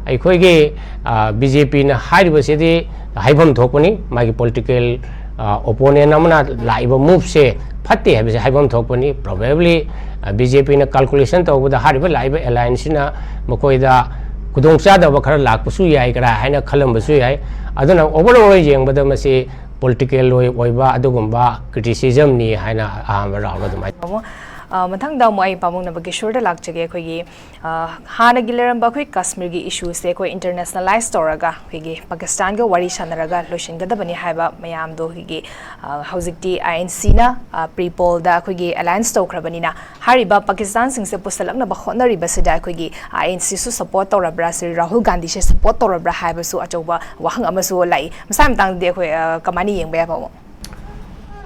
ꯑꯩꯈꯣꯏꯒꯤ, ꯑ, BJPꯅ ꯍꯥꯏꯔꯤꯕꯁꯤꯗꯤ ꯍꯥꯏꯐꯝ ꯊꯣꯛꯄꯅꯤ, ꯃꯥꯒꯤ political, ꯑ, opponent ꯑꯃꯅ ꯂꯥꯛꯏꯕ moveꯁꯦ ꯐꯠꯇꯦ ꯍꯥꯏꯕꯁꯦ ꯍꯥꯏꯐꯝ ꯊꯣꯛꯄꯅꯤ꯫ Probably, ꯑ, BJPꯅ calculation ꯇꯧꯕꯗ ꯍꯥꯏꯔꯤꯕ ꯂꯥꯛꯏꯕ allianceꯁꯤꯅ ꯃꯈꯣꯏꯗ ꯈꯨꯗꯣꯡꯆꯥꯗꯕ ꯈꯔ ꯂꯥꯛꯄꯁꯨ ꯌꯥꯏ, ꯀꯔꯥ ꯍꯥꯏꯅ ꯈꯜꯂꯝꯕꯁꯨ ꯌꯥꯏ꯫ ꯑꯗꯨꯅ overall ꯌꯦꯡꯕꯗ ꯃꯁꯤ political ꯑꯣꯏ-, ꯑꯣꯏꯕ ꯑꯗꯨꯒꯨꯝꯕ criticismꯅꯤ ꯍꯥꯏꯅ ꯑꯍꯥꯟꯕ roundꯗ ꯑꯗꯨꯃꯥꯏꯅ꯫ ꯑꯃꯨꯛ, ꯑ, ꯃꯊꯪꯗ ꯑꯃꯨꯛ ꯑꯩ ꯄꯥꯕꯨꯡꯅꯕ ꯀꯤꯁꯣꯔꯗ ꯂꯥꯛꯆꯒꯦ꯫ ꯑꯩꯈꯣꯏꯒꯤ, ꯑ, ꯍꯥꯟꯅꯒꯤ ꯂꯩꯔꯝꯕ ꯑꯩꯈꯣꯏ ꯀꯥꯁꯃꯤꯔꯒꯤ issueꯁꯦ ꯑꯩꯈꯣꯏ internationalize ꯇꯧꯔꯒ ꯑꯩꯈꯣꯏꯒꯤ ꯄꯥꯀꯤꯁꯇꯥꯟꯒ ꯋꯥꯔꯤ ꯁꯥꯟꯅꯔꯒ ꯂꯣꯏꯁꯤꯟꯒꯗꯕꯅꯤ ꯍꯥꯏꯕ ꯃꯌꯥꯝꯗꯣ ꯑꯩꯈꯣꯏꯒꯤ, ꯑ, ꯍꯧꯖꯤꯛꯇꯤ INCꯅ, ꯑ, pre-pollꯗ ꯑꯩꯈꯣꯏꯒꯤ alliance ꯇꯧꯈ꯭ꯔꯕꯅꯤꯅ ꯍꯥꯏꯔꯤꯕ ꯄꯥꯀꯤꯁꯇꯥꯟꯁꯤꯡꯁꯦ ꯄꯨꯁꯜꯂꯛꯅꯕ ꯍꯣꯠꯅꯔꯤꯕꯁꯤꯗ ꯑꯩꯈꯣꯏꯒꯤ INCꯁꯨ support ꯇꯧꯔꯕ꯭ꯔꯥ, ꯁ꯭ꯔꯤ ꯔꯥꯍꯨꯜ ꯒꯥꯟꯙꯤꯁꯦ support ꯇꯧꯔꯕ꯭ꯔꯥ ꯍꯥꯏꯕꯁꯨ ꯑꯆꯧꯕ ꯋꯥꯍꯪ ꯑꯃꯁꯨ ꯂꯥꯛꯏ꯫ ꯃꯁꯥꯒꯤ ꯃꯇꯥꯡꯗꯗꯤ ꯑꯩꯈꯣꯏ, ꯑ, ꯀꯃꯥꯏꯅ ꯌꯦꯡꯕ ꯌꯥꯏ ꯄꯥꯕꯨꯡ?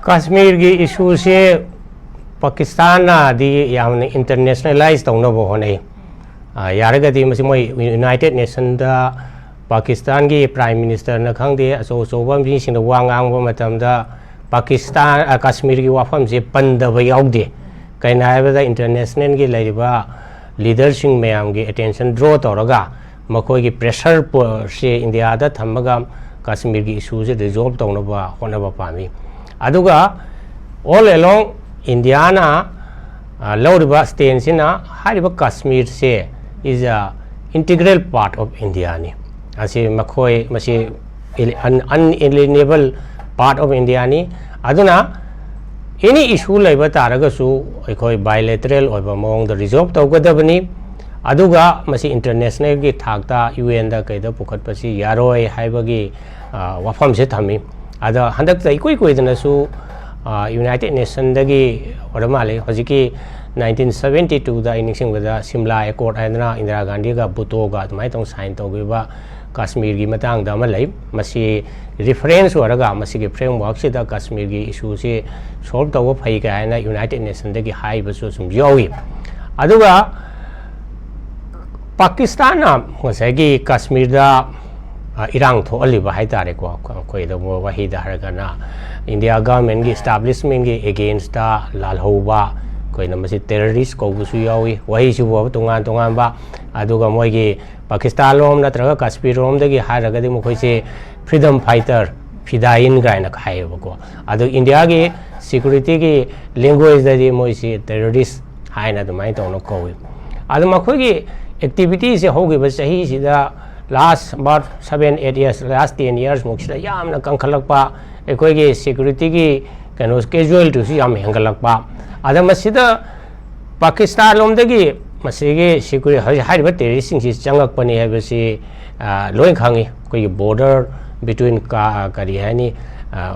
ꯀꯥꯁꯃꯤꯔꯒꯤ issueꯁꯦ ꯄꯥꯀꯤꯁꯇꯥꯟꯅꯗꯤ ꯌꯥꯝꯅ internationalize ꯇꯧꯅꯕ ꯍꯣꯠꯅꯩ꯫ ꯑ, ꯌꯥꯔꯒꯗꯤ ꯃꯁꯤ ꯃꯣꯏ United Nationꯗ ꯄꯥꯀꯤꯁꯇꯥꯟꯒꯤ Prime Ministerꯅ ꯈꯪꯗꯦ, ꯑꯆꯧ ꯑꯆꯧꯕ ꯃꯤꯁꯤꯡꯅ ꯋꯥ ꯉꯥꯡꯕ ꯃꯇꯝꯗ ꯄꯥꯀꯤꯁꯇꯥꯟ, ꯑ, ꯀꯥꯁꯃꯤꯔꯒꯤ ꯋꯥꯐꯝꯁꯦ ꯄꯟꯗꯕ ꯌꯥꯎꯗꯦ꯫ ꯀꯩꯅꯣ ꯍꯥꯏꯕꯗ internationalꯒꯤ ꯂꯩꯔꯤꯕ leaderꯁꯤꯡ ꯃꯌꯥꯝꯒꯤ attention draw ꯇꯧꯔꯒ ꯃꯈꯣꯏꯒꯤ pressure ꯄꯣ-, ꯁꯦ ꯏꯟꯗꯤꯌꯥꯗ ꯊꯝꯃꯒ ꯀꯥꯁꯃꯤꯔꯒꯤ issueꯁꯦ resolve ꯇꯧꯅꯕ ꯍꯣꯠꯅꯕ ꯄꯥꯝꯃꯤ꯫ ꯑꯗꯨꯒ All along ꯏꯟꯗꯤꯌꯥꯅ, ꯑ, ꯂꯧꯔꯤꯕ ꯁ꯭ꯇꯦꯟꯁꯤꯅ ꯍꯥꯏꯔꯤꯕ ꯀꯥꯁꯃꯤꯔꯁꯦ is a integral part of India ꯅꯤ꯫ ꯑꯁꯤ ꯃꯈꯣꯏ, ꯃꯁꯤ ꯑꯟ-, unalienable part of India ꯅꯤ꯫ ꯑꯗꯨꯅ any issue ꯂꯩꯕ ꯇꯥꯔꯒꯁꯨ ꯑꯩꯈꯣꯏ bilateral ꯑꯣꯏꯕ ꯃꯑꯣꯡꯗ resolve ꯇꯧꯒꯗꯕꯅꯤ꯫ ꯑꯗꯨꯒ ꯃꯁꯤ international ꯒꯤ ꯊꯥꯛꯇ, ꯌꯨ ꯑꯦꯟꯗ ꯀꯩꯗ ꯄꯨꯈꯠꯄꯁꯤ ꯌꯥꯔꯣꯏ ꯍꯥꯏꯕꯒꯤ, ꯑ, ꯋꯥꯐꯝꯁꯦ ꯊꯝꯃꯤ꯫ ꯑꯗ ꯍꯟꯗꯛꯇ ꯏꯀꯨꯏ ꯀꯨꯏꯗꯅꯁꯨ, ꯑ, United Nation ꯗꯒꯤ ꯑꯣꯏꯔ ꯃꯥꯜꯂꯦ, ꯍꯧꯖꯤꯛꯀꯤ nineteen seventy two ꯗ ꯑꯩ ꯅꯤꯡꯁꯤꯡꯕꯗ ꯁꯤꯝꯂꯥ ꯑꯦꯀꯣꯔꯗ ꯍꯥꯏꯗꯅ ꯏꯟꯗꯤꯔꯥ ꯒꯥꯟꯙꯤꯒ ꯚꯨꯇꯣꯒ ꯑꯗꯨꯃꯥꯏꯅ ꯇꯧꯅ sign ꯇꯧꯈꯤꯕ ꯀꯥꯁꯃꯤꯔꯒꯤ ꯃꯇꯥꯡꯗ ꯑꯃ ꯂꯩ꯫ ꯃꯁꯤ reference ꯑꯣꯏꯔꯒ ꯃꯁꯤꯒꯤ framework ꯁꯤꯗ ꯀꯥꯁꯃꯤꯔꯒꯤ issue ꯁꯤ solve ꯇꯧꯕ ꯐꯩ ꯀꯥꯏꯅ United Nation ꯗꯒꯤ ꯍꯥꯏꯕꯁꯨ ꯑꯁꯨꯝ ꯌꯥꯎꯏ꯫ ꯑꯗꯨꯒ ꯄꯥꯀꯤꯁꯇꯥꯟꯅ ꯉꯁꯥꯏꯒꯤ ꯀꯥꯁꯃꯤꯔꯗ, ꯑ, ꯏꯔꯥꯡ ꯊꯣꯛꯍꯜꯂꯤꯕ ꯍꯥꯏ ꯇꯥꯔꯦꯀꯣ, ꯑꯩꯈꯣꯏꯗ ꯋꯥꯍꯩꯗ ꯍꯥꯏꯔꯒꯅ ꯏꯟꯗꯤꯌꯥ government ꯀꯤ establishment ꯀꯤ against ꯇ ꯂꯥꯜꯍꯧꯕ, ꯑꯩꯈꯣꯏꯅ ꯃꯁꯤ terrorist ꯀꯧꯕꯁꯨ ꯌꯥꯎꯏ꯫ ꯋꯥꯍꯩꯁꯤꯕꯨ ꯇꯣꯉꯥꯟ ꯇꯣꯉꯥꯟꯕ, ꯑꯗꯨꯒ ꯃꯣꯏꯒꯤ ꯄꯥꯀꯤꯁꯇꯥꯟ ꯂꯣꯝ ꯅꯠꯇ꯭ꯔꯒ ꯀꯥꯁꯃꯤꯔ ꯂꯣꯝꯗꯒꯤ ꯍꯥꯏꯔꯒꯗꯤ ꯃꯈꯣꯏꯁꯦ freedom fighter, ꯐꯤꯗꯥꯏꯟ ꯀꯥꯏꯅ ꯍꯥꯏꯌꯦꯕꯀꯣ꯫ ꯑꯗꯣ ꯏꯟꯗꯤꯌꯥꯒꯤ security ꯒꯤ language ꯗꯗꯤ ꯃꯣꯏꯁꯤ terrorist ꯍꯥꯏꯅ ꯑꯗꯨꯃꯥꯏꯅ ꯇꯧꯅ ꯀꯧꯏ꯫ ꯑꯗꯣ ꯃꯈꯣꯏꯒꯤ activity ꯁꯦ ꯍꯧꯈꯤꯕ ꯆꯍꯤꯁꯤꯗ, last about seven eight years, last ten years ꯃꯨꯛꯁꯤꯗ ꯌꯥꯝꯅ ꯀꯟꯈꯠꯂꯛꯄ, ꯑꯩꯈꯣꯏꯒꯤ security ꯒꯤ ꯀꯩꯅꯣ, casualty ꯁꯨ ꯌꯥꯝ ꯍꯦꯟꯒꯠꯂꯛꯄ꯫ ꯑꯗ ꯃꯁꯤꯗ ꯄꯥꯀꯤꯁꯇꯥꯟ ꯂꯣꯝꯗꯒꯤ ꯃꯁꯤꯒꯤ security, ꯍꯧꯖꯤꯛ ꯍꯥꯏꯔꯤꯕ terrorist ꯁꯤꯡꯁꯤ ꯆꯪꯉꯛꯄꯅꯤ ꯍꯥꯏꯕꯁꯤ, ꯑ, ꯂꯣꯏ ꯈꯪꯉꯤ꯫ ꯑꯩꯈꯣꯏꯒꯤ border between ꯀ-, ꯀꯔꯤ ꯍꯥꯏꯅꯤ, ꯑ,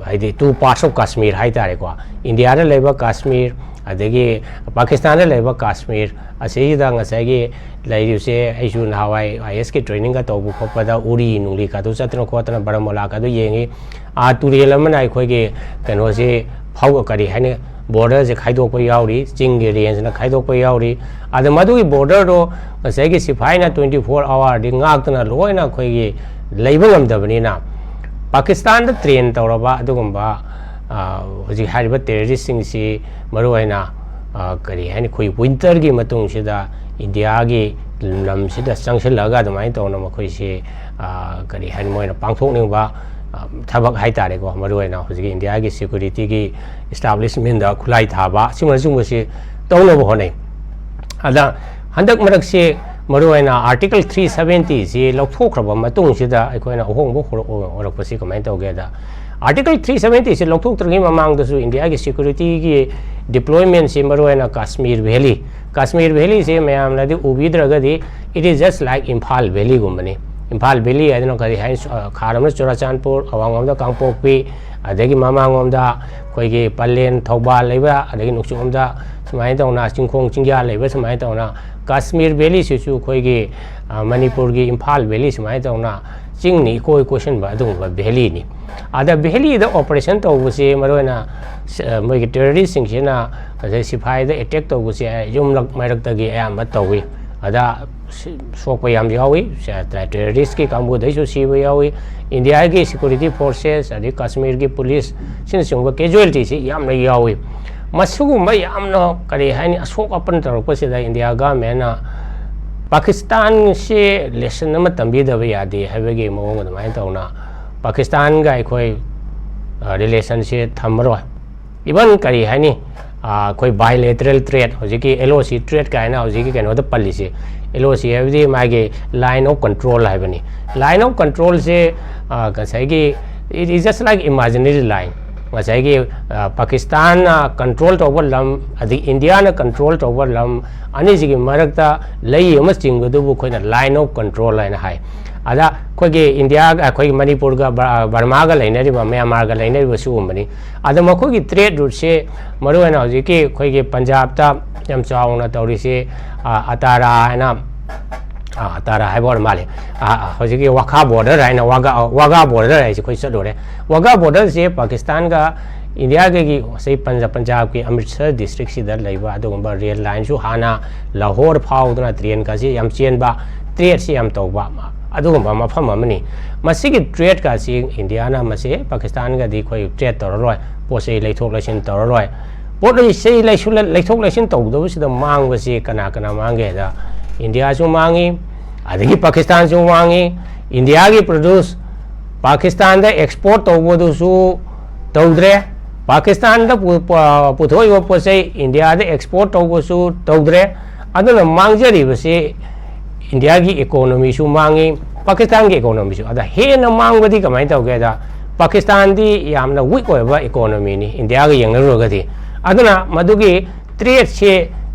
ꯍꯥꯏꯗꯤ two parts of Kashmir ꯍꯥꯏ ꯇꯥꯔꯦꯀꯣ, ꯏꯟꯗꯤꯌꯥꯗ ꯂꯩꯕ ꯀꯥꯁꯃꯤꯔ, ꯑꯗꯒꯤ ꯄꯥꯀꯤꯁꯇꯥꯟꯗ ꯂꯩꯕ ꯀꯥꯁꯃꯤꯔ, ꯑꯁꯤꯗ ꯉꯁꯥꯏꯒꯤ ꯂꯩꯔꯤꯕꯁꯦ꯫ ꯑꯩꯁꯨ ꯅꯍꯥꯟꯋꯥꯏ ꯑꯥꯏ ꯑꯦꯁ ꯀꯤ training ꯒ ꯇꯧꯕ ꯈꯣꯠꯄꯗ ꯎꯔꯤ ꯅꯨꯡꯂꯤ ꯀꯥꯗꯨ ꯆꯠꯇꯅ ꯈꯣꯠꯇꯅ ꯕꯥꯔꯥꯃꯨꯂꯥ ꯀꯥꯗꯨ ꯌꯦꯡꯉꯤ꯫ ꯑꯥ, ꯇꯨꯔꯦꯜ ꯑꯃꯅ ꯑꯩꯈꯣꯏꯒꯤ ꯀꯩꯅꯣꯁꯤ ꯐꯥꯎ-, ꯀꯔꯤ ꯍꯥꯏꯅꯤ, border ꯁꯦ ꯈꯥꯏꯗꯣꯛꯄ ꯌꯥꯎꯔꯤ, ꯆꯤꯡꯒꯤ range ꯅ ꯈꯥꯏꯗꯣꯛꯄ ꯌꯥꯎꯔꯤ꯫ ꯑꯗ ꯃꯗꯨꯒꯤ border ꯗꯣ ꯉꯁꯥꯏꯒꯤ ꯁꯤꯐꯥꯏꯅ twenty four hour ꯗꯤ ꯉꯥꯛꯇꯅ ꯂꯣꯏꯅ ꯑꯩꯈꯣꯏꯒꯤ ꯂꯩꯕ ꯉꯝꯗꯕꯅꯤꯅ, ꯄꯥꯀꯤꯁꯇꯥꯟꯗ train ꯇꯧꯔꯕ ꯑꯗꯨꯒꯨꯝꯕ, ꯑ, ꯍꯧꯖꯤꯛ ꯍꯥꯏꯔꯤꯕ terrorist ꯁꯤꯡꯁꯤ ꯃꯔꯨꯑꯣꯏꯅ, ꯑ, ꯀꯔꯤ ꯍꯥꯏꯅꯤ, ꯑꯩꯈꯣꯏ winter ꯒꯤ ꯃꯇꯨꯡꯁꯤꯗ ꯏꯟꯗꯤꯌꯥꯒꯤ ꯂꯝꯁꯤꯗ ꯆꯪꯁꯤꯜꯂꯒ ꯑꯗꯨꯃꯥꯏꯅ ꯇꯧꯅ ꯃꯈꯣꯏꯁꯤ, ꯑ, ꯀꯔꯤ ꯍꯥꯏꯅꯤ, ꯃꯣꯏꯅ ꯄꯥꯡꯊꯣꯛꯅꯤꯡꯕ ꯊꯕꯛ ꯍꯥꯏꯇꯥꯔꯦꯀꯣ, ꯃꯔꯨꯑꯣꯏꯅ ꯍꯧꯖꯤꯛꯀꯤ ꯏꯟꯗꯤꯌꯥꯒꯤ ꯁꯦꯀ꯭ꯌꯨꯔꯤꯇꯤꯒꯤ ꯏꯁꯇꯥꯕ꯭ꯂꯤꯁꯃꯦꯟꯗ ꯈꯨꯠꯂꯥꯏ ꯊꯥꯕ, ꯑꯁꯤꯒꯨꯝꯕꯁꯤꯡꯁꯦ ꯇꯧꯅꯕ ꯍꯣꯠꯅꯩ꯫ ꯑꯗ ꯍꯟꯗꯛ ꯃꯔꯛꯁꯤ ꯃꯔꯨꯑꯣꯏꯅ ꯑꯥꯔꯇꯤꯀꯜ ꯊ꯭ꯔꯤ ꯁꯕꯦꯟꯇꯤꯁꯤ ꯂꯧꯊꯣꯛꯈ꯭ꯔꯕ ꯃꯇꯨꯡꯁꯤꯗ ꯑꯩꯈꯣꯏꯅ ꯑꯍꯣꯡꯕ ꯍꯧꯔꯛ-, ꯍꯧꯔꯛꯄꯁꯤ ꯀꯃꯥꯏꯅ ꯇꯧꯒꯦꯗ, ꯑꯥꯔꯇꯤꯀꯜ ꯊ꯭ꯔꯤ ꯁꯕꯦꯟꯇꯤꯁꯤ ꯂꯧꯊꯣꯛꯇ꯭ꯔꯤꯉꯩ ꯃꯃꯥꯡꯗꯁꯨ ꯏꯟꯗꯤꯌꯥꯒꯤ ꯁꯦꯀ꯭ꯌꯨꯔꯤꯇꯤꯒꯤ ꯗꯤꯄ꯭ꯂꯣꯏꯃꯦꯟꯁꯤ ꯃꯔꯨꯑꯣꯏꯅ ꯀꯥꯁꯃꯤꯔ ꯚꯦꯂꯤ, ꯀꯥꯁꯃꯤꯔ ꯚꯦꯂꯤꯁꯤ ꯃꯌꯥꯝꯅꯗꯤ ꯎꯕꯤꯗ꯭ꯔꯒꯗꯤ, it is just like Imphal ꯚꯦꯂꯤꯒꯨꯝꯕꯅꯤ꯫ ꯏꯝꯐꯥꯜ ꯚꯦꯂꯤ ꯍꯥꯏꯗꯅ ꯀꯔꯤ ꯍꯥꯏꯅ, ꯑ, ꯈꯥꯔꯝꯅ ꯆꯨꯔꯆꯥꯟꯄꯨꯔ, ꯑꯋꯥꯡꯂꯣꯝꯗ ꯀꯥꯡꯄꯣꯛꯄꯤ, ꯑꯗꯒꯤ ꯃꯃꯥꯡꯂꯣꯝꯗ ꯑꯩꯈꯣꯏꯒꯤ ꯄꯂꯦꯟ, ꯊꯧꯕꯥꯜ ꯂꯩꯕ, ꯑꯗꯒꯤ ꯅꯣꯡꯆꯨꯞꯂꯣꯝꯗ ꯁꯨꯃꯥꯏꯅ ꯇꯧꯅ ꯆꯤꯡꯈꯣꯡ ꯆꯤꯡꯌꯥ ꯂꯩꯕ, ꯁꯨꯃꯥꯏꯅ ꯇꯧꯅ ꯀꯥꯁꯃꯤꯔ ꯚꯦꯂꯤꯁꯤꯁꯨ ꯑꯩꯈꯣꯏꯒꯤ, ꯑ, ꯃꯅꯤꯄꯨꯔꯒꯤ ꯏꯝꯐꯥꯜ ꯚꯦꯂꯤ ꯁꯨꯃꯥꯏꯅ ꯇꯧꯅ ꯆꯤꯡꯅ ꯏꯀꯣꯏ ꯀꯣꯏꯁꯤꯟꯕ ꯑꯗꯨꯒꯨꯝꯕ ꯚꯦꯂꯤꯅꯤ꯫ ꯑꯗ ꯚꯦꯂꯤꯗ ꯑꯣꯄꯔꯦꯁꯟ ꯇꯧꯕꯁꯤ ꯃꯔꯨꯑꯣꯏꯅ ꯁ-, ꯃꯣꯏꯒꯤ ꯇꯦꯔꯣꯔꯤꯁꯁꯤꯡꯁꯤꯅ ꯉꯁꯥꯏ ꯁꯤꯐꯥꯏꯗ ꯑꯦꯇꯦꯛ ꯇꯧꯕꯁꯦ ꯌꯨꯝꯂꯛ ꯃꯔꯛꯇꯒꯤ ꯑꯌꯥꯝꯕ ꯇꯧꯏ꯫ ꯑꯗ ꯁꯤ-, ꯁꯣꯛꯄ ꯌꯥꯝ ꯌꯥꯎꯏ꯫ ꯁ-, ꯇꯦꯔꯣꯔꯤꯁꯀꯤ ꯀꯥꯡꯕꯨꯗꯩꯁꯨ ꯁꯤꯕ ꯌꯥꯎꯏ꯫ ꯏꯟꯗꯤꯌꯥꯒꯤ ꯁꯦꯀ꯭ꯌꯨꯔꯤꯇꯤ ꯐꯣꯔꯁꯦꯁ, ꯑꯗꯩ ꯀꯥꯁꯃꯤꯔꯒꯤ ꯄꯨꯂꯤꯁ, ꯁꯤꯅꯆꯤꯡꯕ ꯀꯦꯖꯨꯋꯦꯂꯤꯇꯤꯁꯤ ꯌꯥꯝꯅ ꯌꯥꯎꯏ꯫ ꯃꯁꯤꯒꯨꯝꯕ ꯌꯥꯝꯅ, ꯀꯔꯤ ꯍꯥꯏꯅꯤ, ꯑꯁꯣꯛ ꯑꯄꯟ ꯇꯧꯔꯛꯄꯁꯤꯗ ꯏꯟꯗꯤꯌꯥ ꯒꯚꯔꯟꯃꯦꯟꯅ ꯄꯥꯀꯤꯁꯇꯥꯟꯁꯤ ꯂꯦꯁꯟ ꯑꯃ ꯇꯝꯕꯤꯗꯕ ꯌꯥꯗꯦ ꯍꯥꯏꯕꯒꯤ ꯃꯑꯣꯡ ꯑꯗꯨꯃꯥꯏꯅ ꯇꯧꯅ ꯄꯥꯀꯤꯁꯇꯥꯟꯒ ꯑꯩꯈꯣꯏ, ꯑ, ꯔꯤꯂꯦꯁꯟꯁꯤ ꯊꯝꯃꯔꯣꯏ꯫ ꯏꯚꯟ ꯀꯔꯤ ꯍꯥꯏꯅꯤ, ꯑ, ꯑꯩꯈꯣꯏ ꯕꯥꯏꯂꯦꯇꯔꯦꯜ ꯇ꯭ꯔꯦꯠ, ꯍꯧꯖꯤꯛꯀꯤ ꯑꯦꯜ ꯑꯣ ꯁꯤ ꯇ꯭ꯔꯦꯠ ꯀꯥꯏꯅ ꯍꯧꯖꯤꯛꯀꯤ ꯀꯩꯅꯣꯗ ꯄꯜꯂꯤꯁꯦ, ꯑꯦꯜ ꯑꯣ ꯁꯤ ꯍꯥꯏꯕꯗꯤ ꯃꯥꯒꯤ line of control ꯍꯥꯏꯕꯅꯤ꯫ Line of controlꯁꯦ, ꯑ, ꯉꯁꯥꯏꯒꯤ, it is just like imaginary line꯫ ꯉꯁꯥꯏꯒꯤ, ꯑ, ꯄꯥꯀꯤꯁꯇꯥꯟꯅ ꯀꯟꯇ꯭ꯔꯣꯜ ꯇꯧꯕ ꯂꯝ, ꯑꯗꯒꯤ ꯏꯟꯗꯤꯌꯥꯅ ꯀꯟꯇ꯭ꯔꯣꯜ ꯇꯧꯕ ꯂꯝ ꯑꯅꯤꯁꯤꯒꯤ ꯃꯔꯛꯇ ꯂꯩ ꯑꯃ ꯆꯤꯡꯕꯗꯨꯕꯨ ꯑꯩꯈꯣꯏꯅ line of control ꯍꯥꯏꯅ ꯍꯥꯏ꯫ ꯑꯗ ꯑꯩꯈꯣꯏꯒꯤ ꯏꯟꯗꯤꯌꯥꯒ, ꯑꯩꯈꯣꯏꯒꯤ ꯃꯅꯤꯄꯨꯔꯒ ꯕ-, ꯕꯔꯃꯥꯒ ꯂꯩꯅꯔꯤꯕ, ꯃ꯭ꯌꯥꯟꯃꯥꯔꯒ ꯂꯩꯅꯔꯤꯕ ꯁꯤꯒꯨꯝꯕꯅꯤ꯫ ꯑꯗ ꯃꯈꯣꯏꯒꯤ ꯇ꯭ꯔꯦꯠ ꯔꯨꯠꯁꯦ ꯃꯔꯨꯑꯣꯏꯅ ꯍꯧꯖꯤꯛꯀꯤ ꯑꯩꯈꯣꯏꯒꯤ ꯄꯟꯖꯥꯕꯇ ꯌꯥꯝ ꯆꯥꯎꯅ ꯇꯧꯔꯤꯁꯦ, ꯑ, ꯑꯇꯥꯔꯥ ꯍꯥꯏꯅ, ꯑ, ꯑꯇꯥꯔꯥ ꯍꯥꯏꯕ ꯑꯣꯏꯔ ꯃꯥꯜꯂꯦ꯫ ꯑ, ꯑ, ꯍꯧꯖꯤꯛꯀꯤ ꯋꯥꯈꯥ ꯕꯣꯔꯗꯔ ꯍꯥꯏꯅ, ꯋꯥꯒꯥ, ꯋꯥꯒꯥ ꯕꯣꯔꯗꯔ ꯍꯥꯏꯁꯦ ꯑꯩꯈꯣꯏ ꯆꯠꯂꯨꯔꯦ꯫ ꯋꯥꯒꯥ ꯕꯣꯔꯗꯔꯁꯦ ꯄꯥꯀꯤꯁꯇꯥꯟꯒ ꯏꯟꯗꯤꯌꯥꯒꯤ ꯉꯁꯤ ꯄꯟꯖꯥ-, ꯄꯟꯖꯥꯕꯀꯤ ꯑꯃ꯭ꯔꯤꯠꯁꯔ ꯗꯤꯁꯇ꯭ꯔꯤꯛꯁꯤꯗ ꯂꯩꯕ ꯑꯗꯨꯒꯨꯝꯕ ꯔꯦꯜ ꯂꯥꯏꯟꯁꯨ ꯍꯥꯟꯅ ꯂꯥꯍꯣꯔ ꯐꯥꯎꯗꯨꯅ ꯇ꯭ꯔꯦꯟꯒꯁꯤ ꯌꯥꯝ ꯆꯦꯟꯕ, ꯇ꯭ꯔꯦꯠꯁꯤ ꯌꯥꯝ ꯇꯧꯕ ꯑꯗꯨꯒꯨꯝꯕ ꯃꯐꯝ ꯑꯃꯅꯤ꯫ ꯃꯁꯤꯒꯤ ꯇ꯭ꯔꯦꯠꯀꯁꯤ ꯏꯟꯗꯤꯌꯥꯅ ꯃꯁꯤ ꯄꯥꯀꯤꯁꯇꯥꯟꯒꯗꯤ ꯑꯩꯈꯣꯏ ꯇ꯭ꯔꯦꯠ ꯇꯧꯔꯔꯣꯏ, ꯄꯣꯠ ꯆꯩ ꯂꯩꯊꯣꯛ ꯂꯩꯁꯤꯟ ꯇꯧꯔꯔꯣꯏ꯫ ꯄꯣꯠ ꯆꯩ ꯂꯩꯁꯨ-, ꯂꯩꯊꯣꯛ ꯂꯩꯁꯤꯟ ꯇꯧꯗꯕꯁꯤꯗ ꯃꯥꯡꯕꯁꯤ ꯀꯅꯥ ꯀꯅꯥ ꯃꯥꯡꯒꯦ ꯍꯥꯏꯗ, ꯏꯟꯗꯤꯌꯥꯁꯨ ꯃꯥꯡꯉꯤ, ꯑꯗꯒꯤ ꯄꯥꯀꯤꯁꯇꯥꯟꯁꯨ ꯃꯥꯡꯉꯤ꯫ ꯏꯟꯗꯤꯌꯥꯒꯤ ꯄ꯭ꯔꯗ꯭ꯌꯨꯁ ꯄꯥꯀꯤꯁꯇꯥꯟꯗ ꯑꯦꯛꯁꯄꯣꯔꯠ ꯇꯧꯕꯗꯨꯁꯨ ꯇꯧꯗ꯭ꯔꯦ, ꯄꯥꯀꯤꯁꯇꯥꯟꯗ ꯄꯨ- ꯄ- ꯄꯨꯊꯣꯛꯏꯕ ꯄꯣꯠ ꯆꯩ ꯏꯟꯗꯤꯌꯥꯗ ꯑꯦꯛꯁꯄꯣꯔꯠ ꯇꯧꯕꯁꯨ ꯇꯧꯗ꯭ꯔꯦ꯫ ꯑꯗꯨꯅ ꯃꯥꯡꯖꯔꯤꯕꯁꯤ ꯏꯟꯗꯤꯌꯥꯒꯤ ꯏꯀꯣꯅꯣꯃꯤꯁꯨ ꯃꯥꯡꯉꯤ, ꯄꯥꯀꯤꯁꯇꯥꯟꯒꯤ ꯏꯀꯣꯅꯣꯃꯤꯁꯨ꯫ ꯑꯗ ꯍꯦꯟꯅ ꯃꯥꯡꯕꯗꯤ ꯀꯃꯥꯏꯅ ꯇꯧꯒꯦꯗ, ꯄꯥꯀꯤꯁꯇꯥꯟꯗꯤ ꯌꯥꯝꯅ ꯋꯤꯛ ꯑꯣꯏꯕ ꯏꯀꯣꯅꯣꯃꯤꯅꯤ ꯏꯟꯗꯤꯌꯥꯒ ꯌꯦꯡꯅꯔꯨꯔꯒꯗꯤ꯫ ꯑꯗꯨꯅ ꯃꯗꯨꯒꯤ ꯇ꯭ꯔꯦꯠꯁꯦ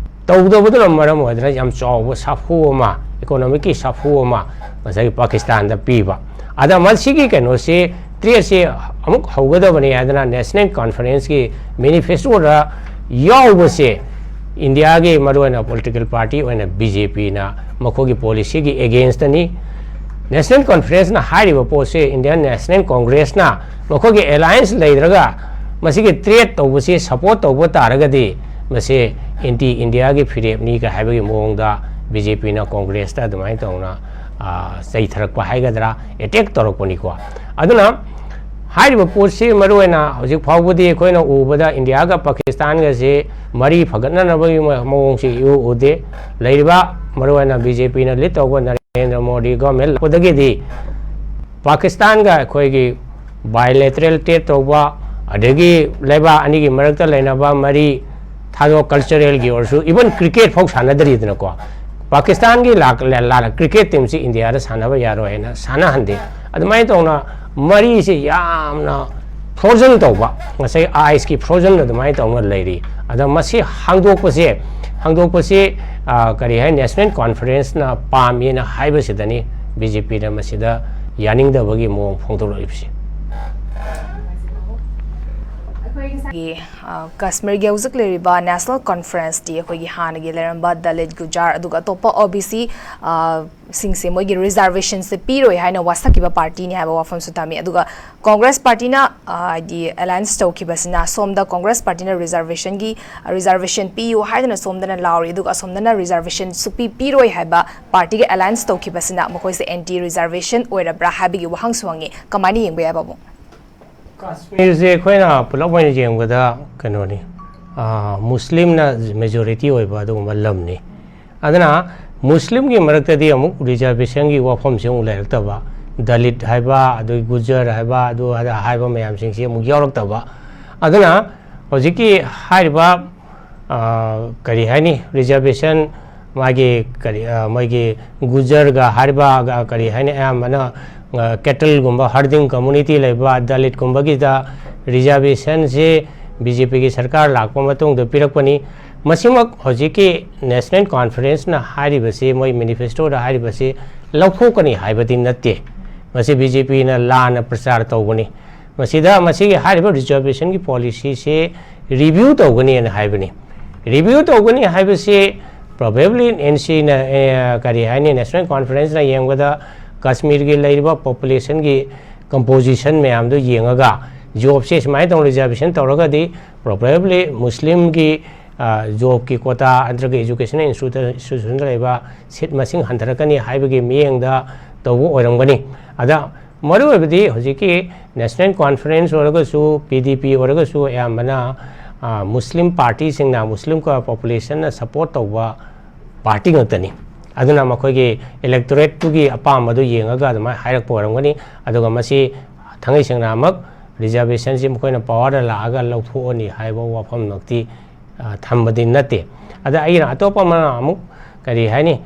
ꯇꯧꯗꯕꯗꯨꯅ ꯃꯔꯝ ꯑꯣꯏꯗꯅ ꯌꯥꯝ ꯆꯥꯎꯕ ꯁꯥꯐꯨ ꯑꯃ, ꯏꯀꯣꯅꯣꯃꯤꯛꯀꯤ ꯁꯥꯐꯨ ꯑꯃ ꯉꯁꯥꯏꯒꯤ ꯄꯥꯀꯤꯁꯇꯥꯟꯗ ꯄꯤꯕ꯫ ꯑꯗ ꯃꯁꯤꯒꯤ ꯀꯩꯅꯣꯁꯤ, ꯇ꯭ꯔꯦꯠꯁꯤ ꯑꯃꯨꯛ ꯍꯧꯒꯗꯕꯅꯤ ꯍꯥꯏꯗꯅ ꯅꯦꯁꯅꯦꯜ ꯀꯣꯟꯐꯔꯦꯟꯁꯀꯤ ꯃꯦꯅꯤꯐꯦꯁꯇꯣꯗ ꯌꯥꯎꯕꯁꯦ, ꯏꯟꯗꯤꯌꯥꯒꯤ ꯃꯔꯨꯑꯣꯏꯅ ꯄꯣꯂꯤꯇꯤꯀꯦꯜ ꯄꯥꯔꯇꯤ ꯑꯣꯏꯅ ꯕꯤ ꯖꯦ ꯄꯤꯅ ꯃꯈꯣꯏꯒꯤ ꯄꯣꯂꯤꯁꯤꯒꯤ ꯑꯦꯒꯦꯟꯁꯇꯅꯤ꯫ ꯅꯦꯁꯅꯦꯜ ꯀꯣꯟꯐꯔꯦꯟꯁꯅ ꯍꯥꯏꯔꯤꯕ ꯄꯣꯠꯁꯦ ꯏꯟꯗꯤꯌꯥꯟ ꯅꯦꯁꯅꯦꯜ ꯀꯣꯡꯒ꯭ꯔꯦꯁꯅ ꯃꯈꯣꯏꯒꯤ ꯑꯦꯂꯥꯏꯟꯁ ꯂꯩꯗ꯭ꯔꯒ ꯃꯁꯤꯒꯤ ꯇ꯭ꯔꯦꯠ ꯇꯧꯕꯁꯤ ꯁꯄꯣꯔꯠ ꯇꯧꯕ ꯇꯥꯔꯒꯗꯤ ꯃꯁꯤ ꯑꯦꯟꯇꯤ ꯏꯟꯗꯤꯌꯥꯒꯤ ꯐꯤꯔꯦꯞꯅꯤꯒ ꯍꯥꯏꯕꯒꯤ ꯃꯑꯣꯡꯗ ꯕꯤ ꯖꯦ ꯄꯤꯅ ꯀꯣꯡꯒ꯭ꯔꯦꯁꯇ ꯑꯗꯨꯃꯥꯏꯅ ꯇꯧꯅ, ꯑ, ꯆꯩꯊꯔꯛꯄ ꯍꯥꯏꯒꯗ꯭ꯔꯥ, ꯑꯦꯇꯦꯛ ꯇꯧꯔꯛꯄꯅꯤꯀꯣ꯫ ꯑꯗꯨꯅ ꯍꯥꯏꯔꯤꯕ ꯄꯣꯠꯁꯤ ꯃꯔꯨꯑꯣꯏꯅ ꯍꯧꯖꯤꯛ ꯐꯥꯎꯕꯗꯤ ꯑꯩꯈꯣꯏꯅ ꯎꯕꯗ ꯏꯟꯗꯤꯌꯥꯒ ꯄꯥꯀꯤꯁꯇꯥꯟꯒꯁꯤ ꯃꯔꯤ ꯐꯒꯠꯅꯅꯕꯒꯤ ꯃ- ꯃꯑꯣꯡꯁꯤ ꯏꯎ ꯎꯗꯦ꯫ ꯂꯩꯔꯤꯕ ꯃꯔꯨꯑꯣꯏꯅ ꯕꯤ ꯖꯦ ꯄꯤꯅ ꯂꯤꯗ ꯇꯧꯕ ꯅꯔꯦꯟꯗ꯭ꯔ ꯃꯣꯗꯤ ꯒꯣꯔꯃꯦꯟ ꯂꯥꯛꯄꯗꯒꯤꯗꯤ ꯄꯥꯀꯤꯁꯇꯥꯟꯒ ꯑꯩꯈꯣꯏꯒꯤ ꯕꯥꯏꯂꯦꯇꯔꯦꯜ ꯇ꯭ꯔꯦꯠ ꯇꯧꯕ, ꯑꯗꯒꯤ ꯂꯩꯕꯥꯛ ꯑꯅꯤꯒꯤ ꯃꯔꯛꯇ ꯂꯩꯅꯕ ꯃꯔꯤ, ꯊꯥꯗꯣꯛ ꯀꯜꯆꯔꯦꯜꯒꯤ ꯑꯣꯏꯔꯁꯨ, ꯏꯚꯟ ꯀ꯭ꯔꯤꯀꯦꯠ ꯐꯥꯎ ꯁꯥꯟꯅꯗ꯭ꯔꯤꯗꯅꯀꯣ꯫ ꯄꯥꯀꯤꯁꯇꯥꯟꯒꯤ ꯂꯥꯛ- ꯂ- ꯂ- ꯀ꯭ꯔꯤꯀꯦꯠ ꯇꯤꯝꯁꯤ ꯏꯟꯗꯤꯌꯥꯗ ꯁꯥꯟꯅꯕ ꯌꯥꯔꯣꯏ ꯍꯥꯏꯅ ꯁꯥꯟꯅꯍꯟꯗꯦ꯫ ꯑꯗꯨꯃꯥꯏꯅ ꯇꯧꯅ ꯃꯔꯤꯁꯤ ꯌꯥꯝꯅ ꯐ꯭ꯔꯣꯖꯟ ꯇꯧꯕ, ꯉꯁꯥꯏ ꯑꯥꯏꯁꯀꯤ ꯐ꯭ꯔꯣꯖꯟ ꯑꯗꯨꯃꯥꯏꯅ ꯇꯧꯅ ꯂꯩꯔꯤ꯫ ꯑꯗ ꯃꯁꯤ ꯍꯥꯡꯗꯣꯛꯄꯁꯦ, ꯍꯥꯡꯗꯣꯛꯄꯁꯤ, ꯑ, ꯀꯔꯤ ꯍꯥꯏ, ꯅꯦꯁꯅꯦꯜ ꯀꯣꯟꯐꯔꯦꯟꯁꯅ ꯄꯥꯝꯃꯦꯅ ꯍꯥꯏꯕꯁꯤꯗꯅꯤ ꯕꯤ ꯖꯦ ꯄꯤꯅ ꯃꯁꯤꯗ ꯌꯥꯅꯤꯡꯗꯕꯒꯤ ꯃꯑꯣꯡ ꯐꯣꯡꯗꯣꯔꯛꯂꯤꯕꯁꯤ꯫ ꯑꯩꯈꯣꯏꯒꯤ, ꯑ, ꯀꯥꯁꯃꯤꯔꯒꯤ ꯍꯧꯖꯤꯛ ꯂꯩꯔꯤꯕ ꯅꯦꯁꯅꯦꯜ ꯀꯣꯟꯐꯔꯦꯟꯁꯇꯤ ꯑꯩꯈꯣꯏꯒꯤ ꯍꯥꯟꯅꯒꯤ ꯂꯩꯔꯝꯕ ꯗꯂꯤꯠ, ꯒꯨꯖꯥꯔ, ꯑꯗꯨꯒ ꯑꯇꯣꯞꯄ ꯑꯣ ꯕꯤ ꯁꯤ, ꯑ, ꯁꯤꯡꯁꯦ ꯃꯣꯏꯒꯤ ꯔꯤꯖꯥꯔꯕꯦꯁꯟꯁꯦ ꯄꯤꯔꯣꯏ ꯍꯥꯏꯅ ꯋꯥꯁꯛꯈꯤꯕ ꯄꯥꯔꯇꯤꯅꯤ ꯍꯥꯏꯕ ꯋꯥꯐꯝꯁꯨ ꯊꯝꯃꯤ꯫ ꯑꯗꯨꯒ ꯀꯣꯡꯒ꯭ꯔꯦꯁ ꯄꯥꯔꯇꯤꯅ, ꯑ, ꯍꯥꯏꯗꯤ ꯑꯦꯂꯥꯏꯟꯁ ꯇꯧꯈꯤꯕꯁꯤꯅ ꯁꯣꯝꯗ ꯀꯣꯡꯒ꯭ꯔꯦꯁ ꯄꯥꯔꯇꯤꯅ ꯔꯤꯖꯥꯔꯕꯦꯁꯟꯒꯤ, ꯑ, ꯔꯤꯖꯥꯔꯕꯦꯁꯟ ꯄꯤꯌꯨ ꯍꯥꯏꯗꯅ ꯁꯣꯝꯗꯅ ꯂꯥꯎꯔꯤ, ꯑꯗꯨꯒ ꯑꯁꯣꯝꯗꯅ ꯔꯤꯖꯥꯔꯕꯦꯁꯟ ꯁꯨꯄꯤ ꯄꯤꯔꯣꯏ ꯍꯥꯏꯕ ꯄꯥꯔꯇꯤꯒ ꯑꯦꯂꯥꯏꯟꯁ ꯇꯧꯈꯤꯕꯁꯤꯅ ꯃꯈꯣꯏꯁꯦ ꯑꯦꯟꯇꯤ ꯔꯤꯖꯥꯔꯕꯦꯁꯟ ꯑꯣꯏꯔꯕ꯭ꯔꯥ ꯍꯥꯏꯕꯒꯤ ꯋꯥꯍꯪꯁꯨ ꯍꯪꯉꯤ꯫ ꯀꯃꯥꯏꯅ ꯌꯦꯡꯕ ꯌꯥꯏ, ꯄꯥꯕꯨꯡ? ꯀꯥꯁꯃꯤꯔꯁꯦ ꯑꯩꯈꯣꯏꯅ ꯄꯨꯂꯞ ꯑꯣꯏꯅ ꯌꯦꯡꯕꯗ ꯀꯩꯅꯣꯅꯤ, ꯑꯥ, ꯃꯨꯁꯂꯤꯝꯅ ꯃꯦꯖꯣꯔꯤꯇꯤ ꯑꯣꯏꯕ ꯑꯗꯨꯒꯨꯝꯕ ꯂꯝꯅꯤ꯫ ꯑꯗꯨꯅ ꯃꯨꯁꯂꯤꯝꯒꯤ ꯃꯔꯛꯇꯗꯤ ꯑꯃꯨꯛ ꯔꯤꯖꯥꯔꯕꯦꯁꯟꯒꯤ ꯋꯥꯐꯝꯁꯦ ꯑꯃꯨꯛ ꯂꯩꯔꯛꯇꯕ, ꯗꯂꯤꯠ ꯍꯥꯏꯕ, ꯑꯗꯨꯒꯤ ꯒꯨꯖꯔ ꯍꯥꯏꯕ, ꯑꯗꯨ ꯑꯗꯥ ꯍꯥꯏꯕ ꯃꯌꯥꯝꯁꯤꯡꯁꯤ ꯑꯃꯨꯛ ꯌꯥꯎꯔꯛꯇꯕ꯫ ꯑꯗꯨꯅ ꯍꯧꯖꯤꯛꯀꯤ ꯍꯥꯏꯔꯤꯕ, ꯑ, ꯀꯔꯤ ꯍꯥꯏꯅꯤ, ꯔꯤꯖꯔꯕꯦꯁꯟ, ꯃꯥꯒꯤ ꯀꯔꯤ, ꯑ, ꯃꯣꯏꯒꯤ ꯒꯨꯖꯔꯒ ꯍꯥꯏꯔꯤꯕ, ꯑ, ꯀꯔꯤ ꯍꯥꯏꯅꯤ, ꯑꯌꯥꯝꯕꯅ, ꯑ, ꯀꯦꯇꯜꯒꯨꯝꯕ ꯍꯔꯗꯤꯡ ꯀꯝꯃꯨꯅꯤꯇꯤ ꯂꯩꯕ ꯗꯂꯤꯠꯀꯨꯝꯕꯒꯤꯗ ꯔꯤꯖꯔꯕꯦꯁꯟꯁꯤ ꯕꯤ ꯖꯦ ꯄꯤꯒꯤ ꯁꯔꯀꯥꯔ ꯂꯥꯛꯄ ꯃꯇꯨꯡꯗ ꯄꯤꯔꯛꯄꯅꯤ꯫ ꯃꯁꯤꯃꯛ ꯍꯧꯖꯤꯛꯀꯤ ꯅꯦꯁꯅꯦꯜ ꯀꯣꯟꯐꯔꯦꯟꯁꯅ ꯍꯥꯏꯔꯤꯕꯁꯤ, ꯃꯣꯏ ꯃꯦꯅꯤꯐꯦꯁꯇꯣꯗ ꯍꯥꯏꯔꯤꯕꯁꯤ ꯂꯧꯊꯣꯛꯀꯅꯤ ꯍꯥꯏꯕꯗꯤ ꯅꯠꯇꯦ꯫ ꯃꯁꯤ ꯕꯤ ꯖꯦ ꯄꯤꯅ ꯂꯥꯟꯅ ꯄ꯭ꯔꯆꯥꯔ ꯇꯧꯕꯅꯤ꯫ ꯃꯁꯤꯗ ꯃꯁꯤꯒꯤ ꯍꯥꯏꯔꯤꯕ ꯔꯤꯖꯔꯕꯦꯁꯟꯒꯤ ꯄꯣꯂꯤꯁꯤꯁꯤ ꯔꯤꯚ꯭ꯌꯨ ꯇꯧꯒꯅꯤꯅ ꯍꯥꯏꯕꯅꯤ꯫ ꯔꯤꯚ꯭ꯌꯨ ꯇꯧꯒꯅꯤ ꯍꯥꯏꯕꯁꯤ ꯄ꯭ꯔꯣꯕꯦꯕ꯭ꯂꯤ ꯑꯦꯟ ꯁꯤꯅ, ꯑꯦ, ꯀꯔꯤ ꯍꯥꯏꯅꯤ, ꯅꯦꯁꯅꯦꯜ ꯀꯣꯟꯐꯔꯦꯟꯁꯅ ꯌꯦꯡꯕꯗ ꯀꯥꯁꯃꯤꯔꯒꯤ ꯂꯩꯔꯤꯕ ꯄꯣꯄꯨꯂꯦꯁꯟꯒꯤ ꯀꯝꯄꯣꯖꯤꯁꯟ ꯃꯌꯥꯝꯗꯨ ꯌꯦꯡꯉꯒ ꯖꯣꯕꯁꯦ ꯁꯨꯃꯥꯏꯅ ꯇꯧꯅ ꯔꯤꯖꯔꯕꯦꯁꯟ ꯇꯧꯔꯒꯗꯤ ꯄ꯭ꯔꯣꯕꯦꯕ꯭ꯂꯤ ꯃꯨꯁꯂꯤꯝꯒꯤ, ꯑ, ꯖꯣꯕꯀꯤ ꯀꯣꯇꯥ ꯅꯠꯇ꯭ꯔꯒ ꯏꯖꯨꯀꯦꯁꯟ ꯏꯟꯁꯇꯤꯇ꯭ꯌꯨꯁꯟꯗ ꯂꯩꯕ ꯁꯤꯠ ꯃꯁꯤꯡ ꯍꯟꯊꯔꯛꯀꯅꯤ ꯍꯥꯏꯕꯒꯤ ꯃꯤꯠꯌꯦꯡꯗ ꯇꯧꯕ ꯑꯣꯏꯔꯝꯒꯅꯤ꯫ ꯑꯗ ꯃꯔꯨꯑꯣꯏꯕꯗꯤ ꯍꯧꯖꯤꯛꯀꯤ ꯅꯦꯁꯅꯦꯜ ꯀꯣꯟꯐꯔꯦꯟꯁ ꯑꯣꯏꯔꯒꯁꯨ, ꯄꯤ ꯗꯤ ꯄꯤ ꯑꯣꯏꯔꯒꯁꯨ ꯑꯌꯥꯝꯕꯅ, ꯑ, ꯃꯨꯁꯂꯤꯝ ꯄꯥꯔꯇꯤꯁꯤꯡꯅ, ꯃꯨꯁꯂꯤꯝ ꯀ-, ꯄꯣꯄꯨꯂꯦꯁꯟꯅ ꯁꯄꯣꯔꯠ ꯇꯧꯕ ꯄꯥꯔꯇꯤ ꯉꯥꯛꯇꯅꯤ꯫ ꯑꯗꯨꯅ ꯃꯈꯣꯏꯒꯤ ꯏꯂꯦꯛꯇꯣꯔꯦꯠꯇꯨꯒꯤ ꯑꯄꯥꯝꯕꯗꯨ ꯌꯦꯡꯉꯒ ꯑꯗꯨꯃꯥꯏꯅ ꯍꯥꯏꯔꯛꯄ ꯑꯣꯏꯔꯝꯒꯅꯤ꯫ ꯑꯗꯨꯒ ꯃꯁꯤ ꯊꯥꯡꯉꯩ ꯁꯦꯡꯅꯃꯛ ꯔꯤꯖꯔꯕꯦꯁꯟꯁꯤ ꯃꯈꯣꯏꯅ ꯄꯋꯥꯔꯗ ꯂꯥꯛꯑꯒ ꯂꯧꯊꯣꯛꯑꯅꯤ ꯍꯥꯏꯕ ꯋꯥꯐꯝꯃꯛꯇꯤ, ꯑ, ꯊꯝꯕꯗꯤ ꯅꯠꯇꯦ꯫ ꯑꯗ ꯑꯩꯅ ꯑꯇꯣꯞꯄ ꯑꯃꯅ ꯑꯃꯨꯛ ꯀꯔꯤ ꯍꯥꯏꯅꯤ,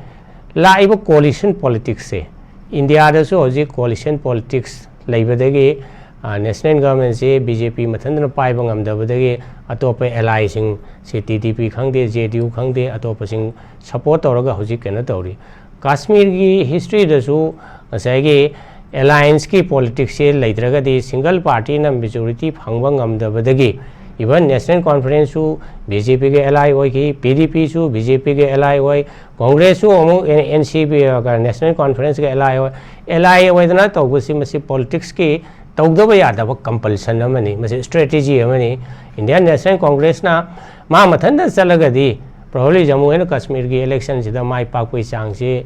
ꯂꯥꯛꯏꯕ ꯀꯣꯂꯤꯁꯟ ꯄꯣꯂꯤꯇꯤꯛꯁꯁꯦ, ꯏꯟꯗꯤꯌꯥꯗꯁꯨ ꯍꯧꯖꯤꯛ ꯀꯣꯂꯤꯁꯟ ꯄꯣꯂꯤꯇꯤꯛꯁ ꯂꯩꯕꯗꯒꯤ, ꯑ, ꯅꯦꯁꯅꯦꯜ ꯒꯚꯔꯟꯃꯦꯟꯁꯤ ꯕꯤ ꯖꯦ ꯄꯤ ꯃꯊꯟꯇꯅ ꯄꯥꯏꯕ ꯉꯝꯗꯕꯗꯒꯤ ꯑꯇꯣꯞꯄ ꯑꯦꯂꯥꯏꯁꯤꯡ, ꯁꯤ ꯇꯤ ꯗꯤ ꯄꯤ ꯈꯪꯗꯦ, ꯖꯦ ꯗꯤ ꯌꯨ ꯈꯪꯗꯦ, ꯑꯇꯣꯞꯄꯁꯤꯡ ꯁꯄꯣꯔꯠ ꯇꯧꯔꯒ ꯍꯧꯖꯤꯛ ꯀꯩꯅꯣ ꯇꯧꯔꯤ꯫ ꯀꯥꯁꯃꯤꯔꯒꯤ ꯍꯤꯁꯇ꯭ꯔꯤꯗꯁꯨ ꯉꯁꯥꯏꯒꯤ ꯑꯦꯂꯥꯏꯟꯁꯀꯤ ꯄꯣꯂꯤꯇꯤꯛꯁꯁꯦ ꯂꯩꯇ꯭ꯔꯒꯗꯤ ꯁꯤꯡꯒꯜ ꯄꯥꯔꯇꯤꯅ ꯃꯦꯖꯣꯔꯤꯇꯤ ꯐꯪꯕ ꯉꯝꯗꯕꯗꯒꯤ ꯏꯚꯟ ꯅꯦꯁꯅꯦꯜ ꯀꯣꯟꯐꯔꯦꯟꯁꯁꯨ ꯕꯤ ꯖꯦ ꯄꯤꯒ ꯑꯦꯂꯥꯏ ꯑꯣꯏꯈꯤ, ꯄꯤ ꯗꯤ ꯄꯤꯁꯨ ꯕꯤ ꯖꯦ ꯄꯤꯒ ꯑꯦꯂꯥꯏ ꯑꯣꯏ, ꯀꯣꯡꯒ꯭ꯔꯦꯁꯁꯨ ꯑꯃꯨꯛ and-, N C P, national ꯀꯣꯟꯐꯔꯦꯟꯁꯀ ꯑꯦꯂꯥꯏ ꯑꯣꯏ꯫ ꯑꯦꯂꯥꯏ ꯑꯣꯏꯗꯅ ꯇꯧꯕꯁꯤ ꯃꯁꯤ ꯄꯣꯂꯤꯇꯤꯛꯁꯀꯤ ꯇꯧꯗꯕ ꯌꯥꯗꯕ ꯀꯝꯄꯜꯁꯟ ꯑꯃꯅꯤ, ꯃꯁꯤ ꯁ꯭ꯇ꯭ꯔꯦꯇꯦꯖꯤ ꯑꯃꯅꯤ꯫ ꯏꯟꯗꯤꯌꯥꯟ ꯅꯦꯁꯅꯦꯜ ꯀꯣꯡꯒ꯭ꯔꯦꯁꯅ ꯃꯥ ꯃꯊꯟꯇ ꯆꯠꯂꯒꯗꯤ ꯄ꯭ꯔꯣꯕꯦꯕ꯭ꯂꯤ ꯖꯝꯃꯨ ꯑꯦꯟ ꯀꯥꯁꯃꯤꯔꯒꯤ ꯏꯂꯦꯛꯁꯟꯁꯤꯗ ꯃꯥꯏ ꯄꯥꯛꯄꯒꯤ ꯆꯥꯡꯁꯤ,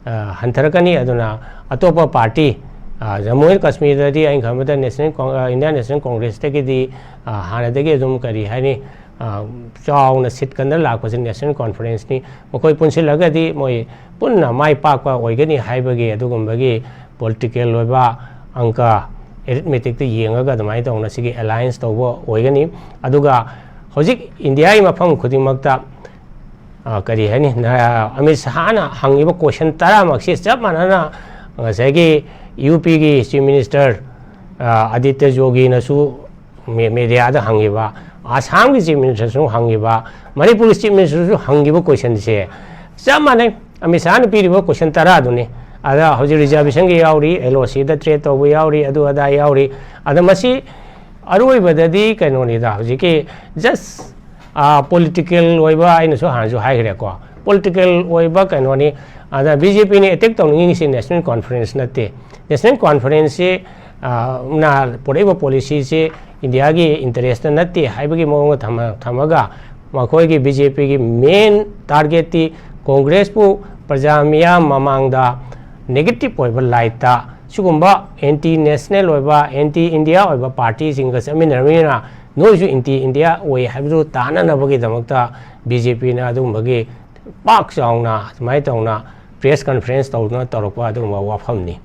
ꯑ, ꯍꯟꯊꯔꯛꯀꯅꯤ꯫ ꯑꯗꯨꯅ ꯑꯇꯣꯞꯄ ꯄꯥꯔꯇꯤ, ꯑ, ꯖꯝꯃꯨ ꯑꯦꯟ ꯀꯥꯁꯃꯤꯔꯗꯗꯤ ꯑꯩꯅ ꯈꯟꯕꯗ ꯅꯦꯁꯅꯦꯜ ꯀꯣꯡ-, ꯑ, ꯏꯟꯗꯤꯌꯥꯟ ꯅꯦꯁꯅꯦꯜ ꯀꯣꯡꯒ꯭ꯔꯦꯁꯇꯒꯤꯗꯤ, ꯑ, ꯍꯥꯟꯅꯗꯒꯤ ꯑꯗꯨꯝ ꯀꯔꯤ ꯍꯥꯏꯅꯤ, ꯑ, ꯆꯥꯎꯅ ꯁꯤꯠ ꯀꯟꯗ ꯂꯥꯛꯄꯁꯤ ꯅꯦꯁꯅꯦꯜ ꯀꯣꯟꯐꯔꯦꯟꯁꯅꯤ꯫ ꯃꯈꯣꯏ ꯄꯨꯟꯁꯤꯜꯂꯒꯗꯤ ꯃꯣꯏ ꯄꯨꯟꯅ ꯃꯥꯏ ꯄꯥꯛꯄ ꯑꯣꯏꯒꯅꯤ ꯍꯥꯏꯕꯒꯤ ꯑꯗꯨꯒꯨꯝꯕꯒꯤ ꯄꯣꯂꯤꯇꯤꯀꯦꯜ ꯑꯣꯏꯕ ꯑꯪꯀ, ꯑꯦꯔꯤꯊꯃꯦꯇꯤꯛꯇ ꯌꯦꯡꯉꯒ ꯑꯗꯨꯃꯥꯏꯅ ꯇꯧꯅ ꯁꯤꯒꯤ ꯑꯦꯂꯥꯏꯟꯁ ꯇꯧꯕ ꯑꯣꯏꯒꯅꯤ꯫ ꯑꯗꯨꯒ ꯍꯧꯖꯤꯛ ꯏꯟꯗꯤꯌꯥꯒꯤ ꯃꯐꯝ ꯈꯨꯗꯤꯡꯃꯛꯇ ꯑ, ꯀꯔꯤ ꯍꯥꯏꯅꯤ, ꯅ-, ꯑꯃꯤꯠ ꯁꯍꯥꯅ ꯍꯪꯉꯤꯕ ꯀꯣꯏꯁꯟ ꯇꯔꯥꯃꯛꯁꯤ ꯆꯞ ꯃꯥꯟꯅꯅ ꯉꯁꯥꯏꯒꯤ ꯌꯨ ꯄꯤꯒꯤ ꯆꯤꯐ ꯃꯤꯅꯤꯁꯇꯔ, ꯑ, ꯑꯗꯤꯇ꯭ꯌ ꯌꯣꯒꯤꯅꯁꯨ ꯃꯦ-, ꯃꯦꯗꯤꯌꯥꯗ ꯍꯪꯉꯤꯕ, ꯑꯁꯥꯝꯒꯤ ꯆꯤꯐ ꯃꯤꯅꯤꯁꯇꯔꯁꯨ ꯍꯪꯉꯤꯕ, ꯃꯅꯤꯄꯨꯔꯒꯤ ꯆꯤꯐ ꯃꯤꯅꯤꯁꯇꯔꯁꯨ ꯍꯪꯉꯤꯕ ꯀꯣꯏꯁꯟꯁꯦ ꯆꯞ ꯃꯥꯟꯅꯩ꯫ ꯑꯃꯤꯠ ꯁꯍꯥꯅ ꯄꯤꯔꯤꯕ ꯀꯣꯏꯁꯟ ꯇꯔꯥꯗꯨꯅꯤ꯫ ꯑꯗ ꯍꯧꯖꯤꯛ ꯔꯤꯖꯥꯔꯕꯦꯁꯟꯒꯤ ꯌꯥꯎꯔꯤ, ꯑꯦꯜ ꯑꯣ ꯁꯤꯗ ꯇ꯭ꯔꯦꯠ ꯇꯧꯕ ꯌꯥꯎꯔꯤ, ꯑꯗꯨ ꯑꯗꯥ ꯌꯥꯎꯔꯤ꯫ ꯑꯗ ꯃꯁꯤ ꯑꯔꯣꯏꯕꯗꯗꯤ ꯀꯩꯅꯣꯅꯤꯗ, ꯍꯧꯖꯤꯛꯀꯤ ꯖꯁ ꯄꯣꯂꯤꯇꯤꯀꯦꯜ ꯑꯣꯏꯕ, ꯑꯩꯅꯁꯨ ꯍꯥꯟꯅꯁꯨ ꯍꯥꯏꯈ꯭ꯔꯦꯀꯣ, ꯄꯣꯂꯤꯇꯤꯀꯦꯜ ꯑꯣꯏꯕ ꯀꯩꯅꯣꯅꯤ꯫ ꯑꯗ ꯕꯤ ꯖꯦ ꯄꯤꯅ ꯑꯦꯇꯦꯛ ꯇꯧꯅꯤꯡꯉꯤꯁꯤ ꯅꯦꯁꯅꯦꯜ ꯀꯣꯟꯐꯔꯦꯟꯁ ꯅꯠꯇꯦ꯫ ꯅꯦꯁꯅꯦꯜ ꯀꯣꯟꯐꯔꯦꯟꯁꯁꯤ, ꯑ, ꯅ ꯄꯨꯔꯛꯏꯕ ꯄꯣꯂꯤꯁꯤꯁꯤ ꯏꯟꯗꯤꯌꯥꯒꯤ ꯏꯟꯇꯔꯦꯁꯇ ꯅꯠꯇꯦ ꯍꯥꯏꯕꯒꯤ ꯃꯑꯣꯡꯗ ꯊꯝꯃ-, ꯊꯝꯃꯒ ꯃꯈꯣꯏꯒꯤ ꯕꯤ ꯖꯦ ꯄꯤꯒꯤ ꯃꯦꯟ ꯇꯥꯔꯒꯦꯠꯇꯤ ꯀꯣꯡꯒ꯭ꯔꯦꯁꯄꯨ ꯄ꯭ꯔꯖꯥ ꯃꯤꯌꯥꯝ ꯃꯃꯥꯡꯗ ꯅꯦꯒꯦꯇꯤꯞ ꯑꯣꯏꯕ ꯂꯥꯏꯠꯇ ꯁꯤꯒꯨꯝꯕ ꯑꯦꯟꯇꯤ ꯅꯦꯁꯅꯦꯜ ꯑꯣꯏꯕ, ꯑꯦꯟꯇꯤ ꯏꯟꯗꯤꯌꯥ ꯑꯣꯏꯕ ꯄꯥꯔꯇꯤꯁꯤꯡꯒ ꯆꯠꯃꯤꯟꯅꯔꯕꯅꯤꯅ ꯅꯣꯏꯁꯨ ꯑꯦꯟꯇꯤ ꯏꯟꯗꯤꯌꯥ ꯑꯣꯏ ꯍꯥꯏꯕꯗꯨ ꯇꯥꯅꯅꯕꯒꯤꯗꯃꯛꯇ ꯕꯤ ꯖꯦ ꯄꯤꯅ ꯑꯗꯨꯒꯨꯝꯕꯒꯤ ꯄꯥꯛ ꯆꯥꯎꯅ ꯑꯗꯨꯃꯥꯏꯅ ꯇꯧꯅ ꯄ꯭ꯔꯦꯁ ꯀꯟꯐꯔꯦꯟꯁ ꯇꯧꯗꯨꯅ ꯇꯧꯔꯛꯄ ꯑꯗꯨꯒꯨꯝꯕ ꯋꯥꯐꯝꯅꯤ꯫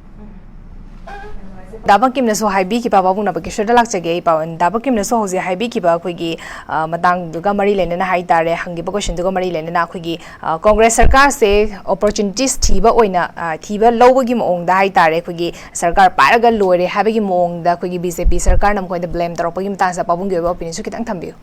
ꯗꯥ ꯕꯪꯀꯤꯝꯅꯁꯨ ꯍꯥꯏꯕꯤꯈꯤꯕ, ꯄꯥꯕꯨꯡ ꯅꯥꯕꯀꯤꯁꯣꯔꯗ ꯂꯥꯛꯆꯒꯦ ꯑꯩ ꯄꯥꯎ-, ꯗꯥ ꯕꯪꯀꯤꯝꯅꯁꯨ ꯍꯧꯖꯤꯛ ꯍꯥꯏꯕꯤꯈꯤꯕ ꯑꯩꯈꯣꯏꯒꯤ, ꯑ, ꯃꯇꯥꯡꯗꯨꯒ ꯃꯔꯤ ꯂꯩꯅꯅ ꯍꯥꯏꯇꯥꯔꯦ, ꯍꯪꯈꯤꯕ ꯀꯣꯏꯁꯟꯗꯨꯒ ꯃꯔꯤ ꯂꯩꯅꯅ ꯑꯩꯈꯣꯏꯒꯤ, ꯑ, ꯀꯣꯡꯒ꯭ꯔꯦꯁ ꯁꯔꯀꯥꯔꯁꯦ ꯑꯣꯄꯣꯔꯆꯨꯅꯤꯇꯤꯁ ꯊꯤꯕ ꯑꯣꯏꯅ, ꯑ, ꯊꯤꯕ ꯂꯧꯕꯒꯤ ꯃꯑꯣꯡꯗ ꯍꯥꯏꯇꯥꯔꯦ, ꯑꯩꯈꯣꯏꯒꯤ ꯁꯔꯀꯥꯔ ꯄꯥꯏꯔꯒ ꯂꯣꯏꯔꯦ ꯍꯥꯏꯕꯒꯤ ꯃꯑꯣꯡꯗ ꯑꯩꯈꯣꯏꯒꯤ ꯕꯤ ꯖꯦ ꯄꯤ ꯁꯔꯀꯥꯔꯅ ꯃꯈꯣꯏꯗ ꯕ꯭ꯂꯦꯝ ꯇꯧꯔꯛꯄꯒꯤ ꯃꯇꯥꯡꯁꯤꯗ ꯄꯥꯕꯨꯡꯒꯤ ꯑꯣꯏꯕ ꯑꯣꯄꯤꯅꯤꯌꯟꯁꯨ ꯈꯤꯇꯪ ꯊꯝꯕꯤꯌꯨ꯫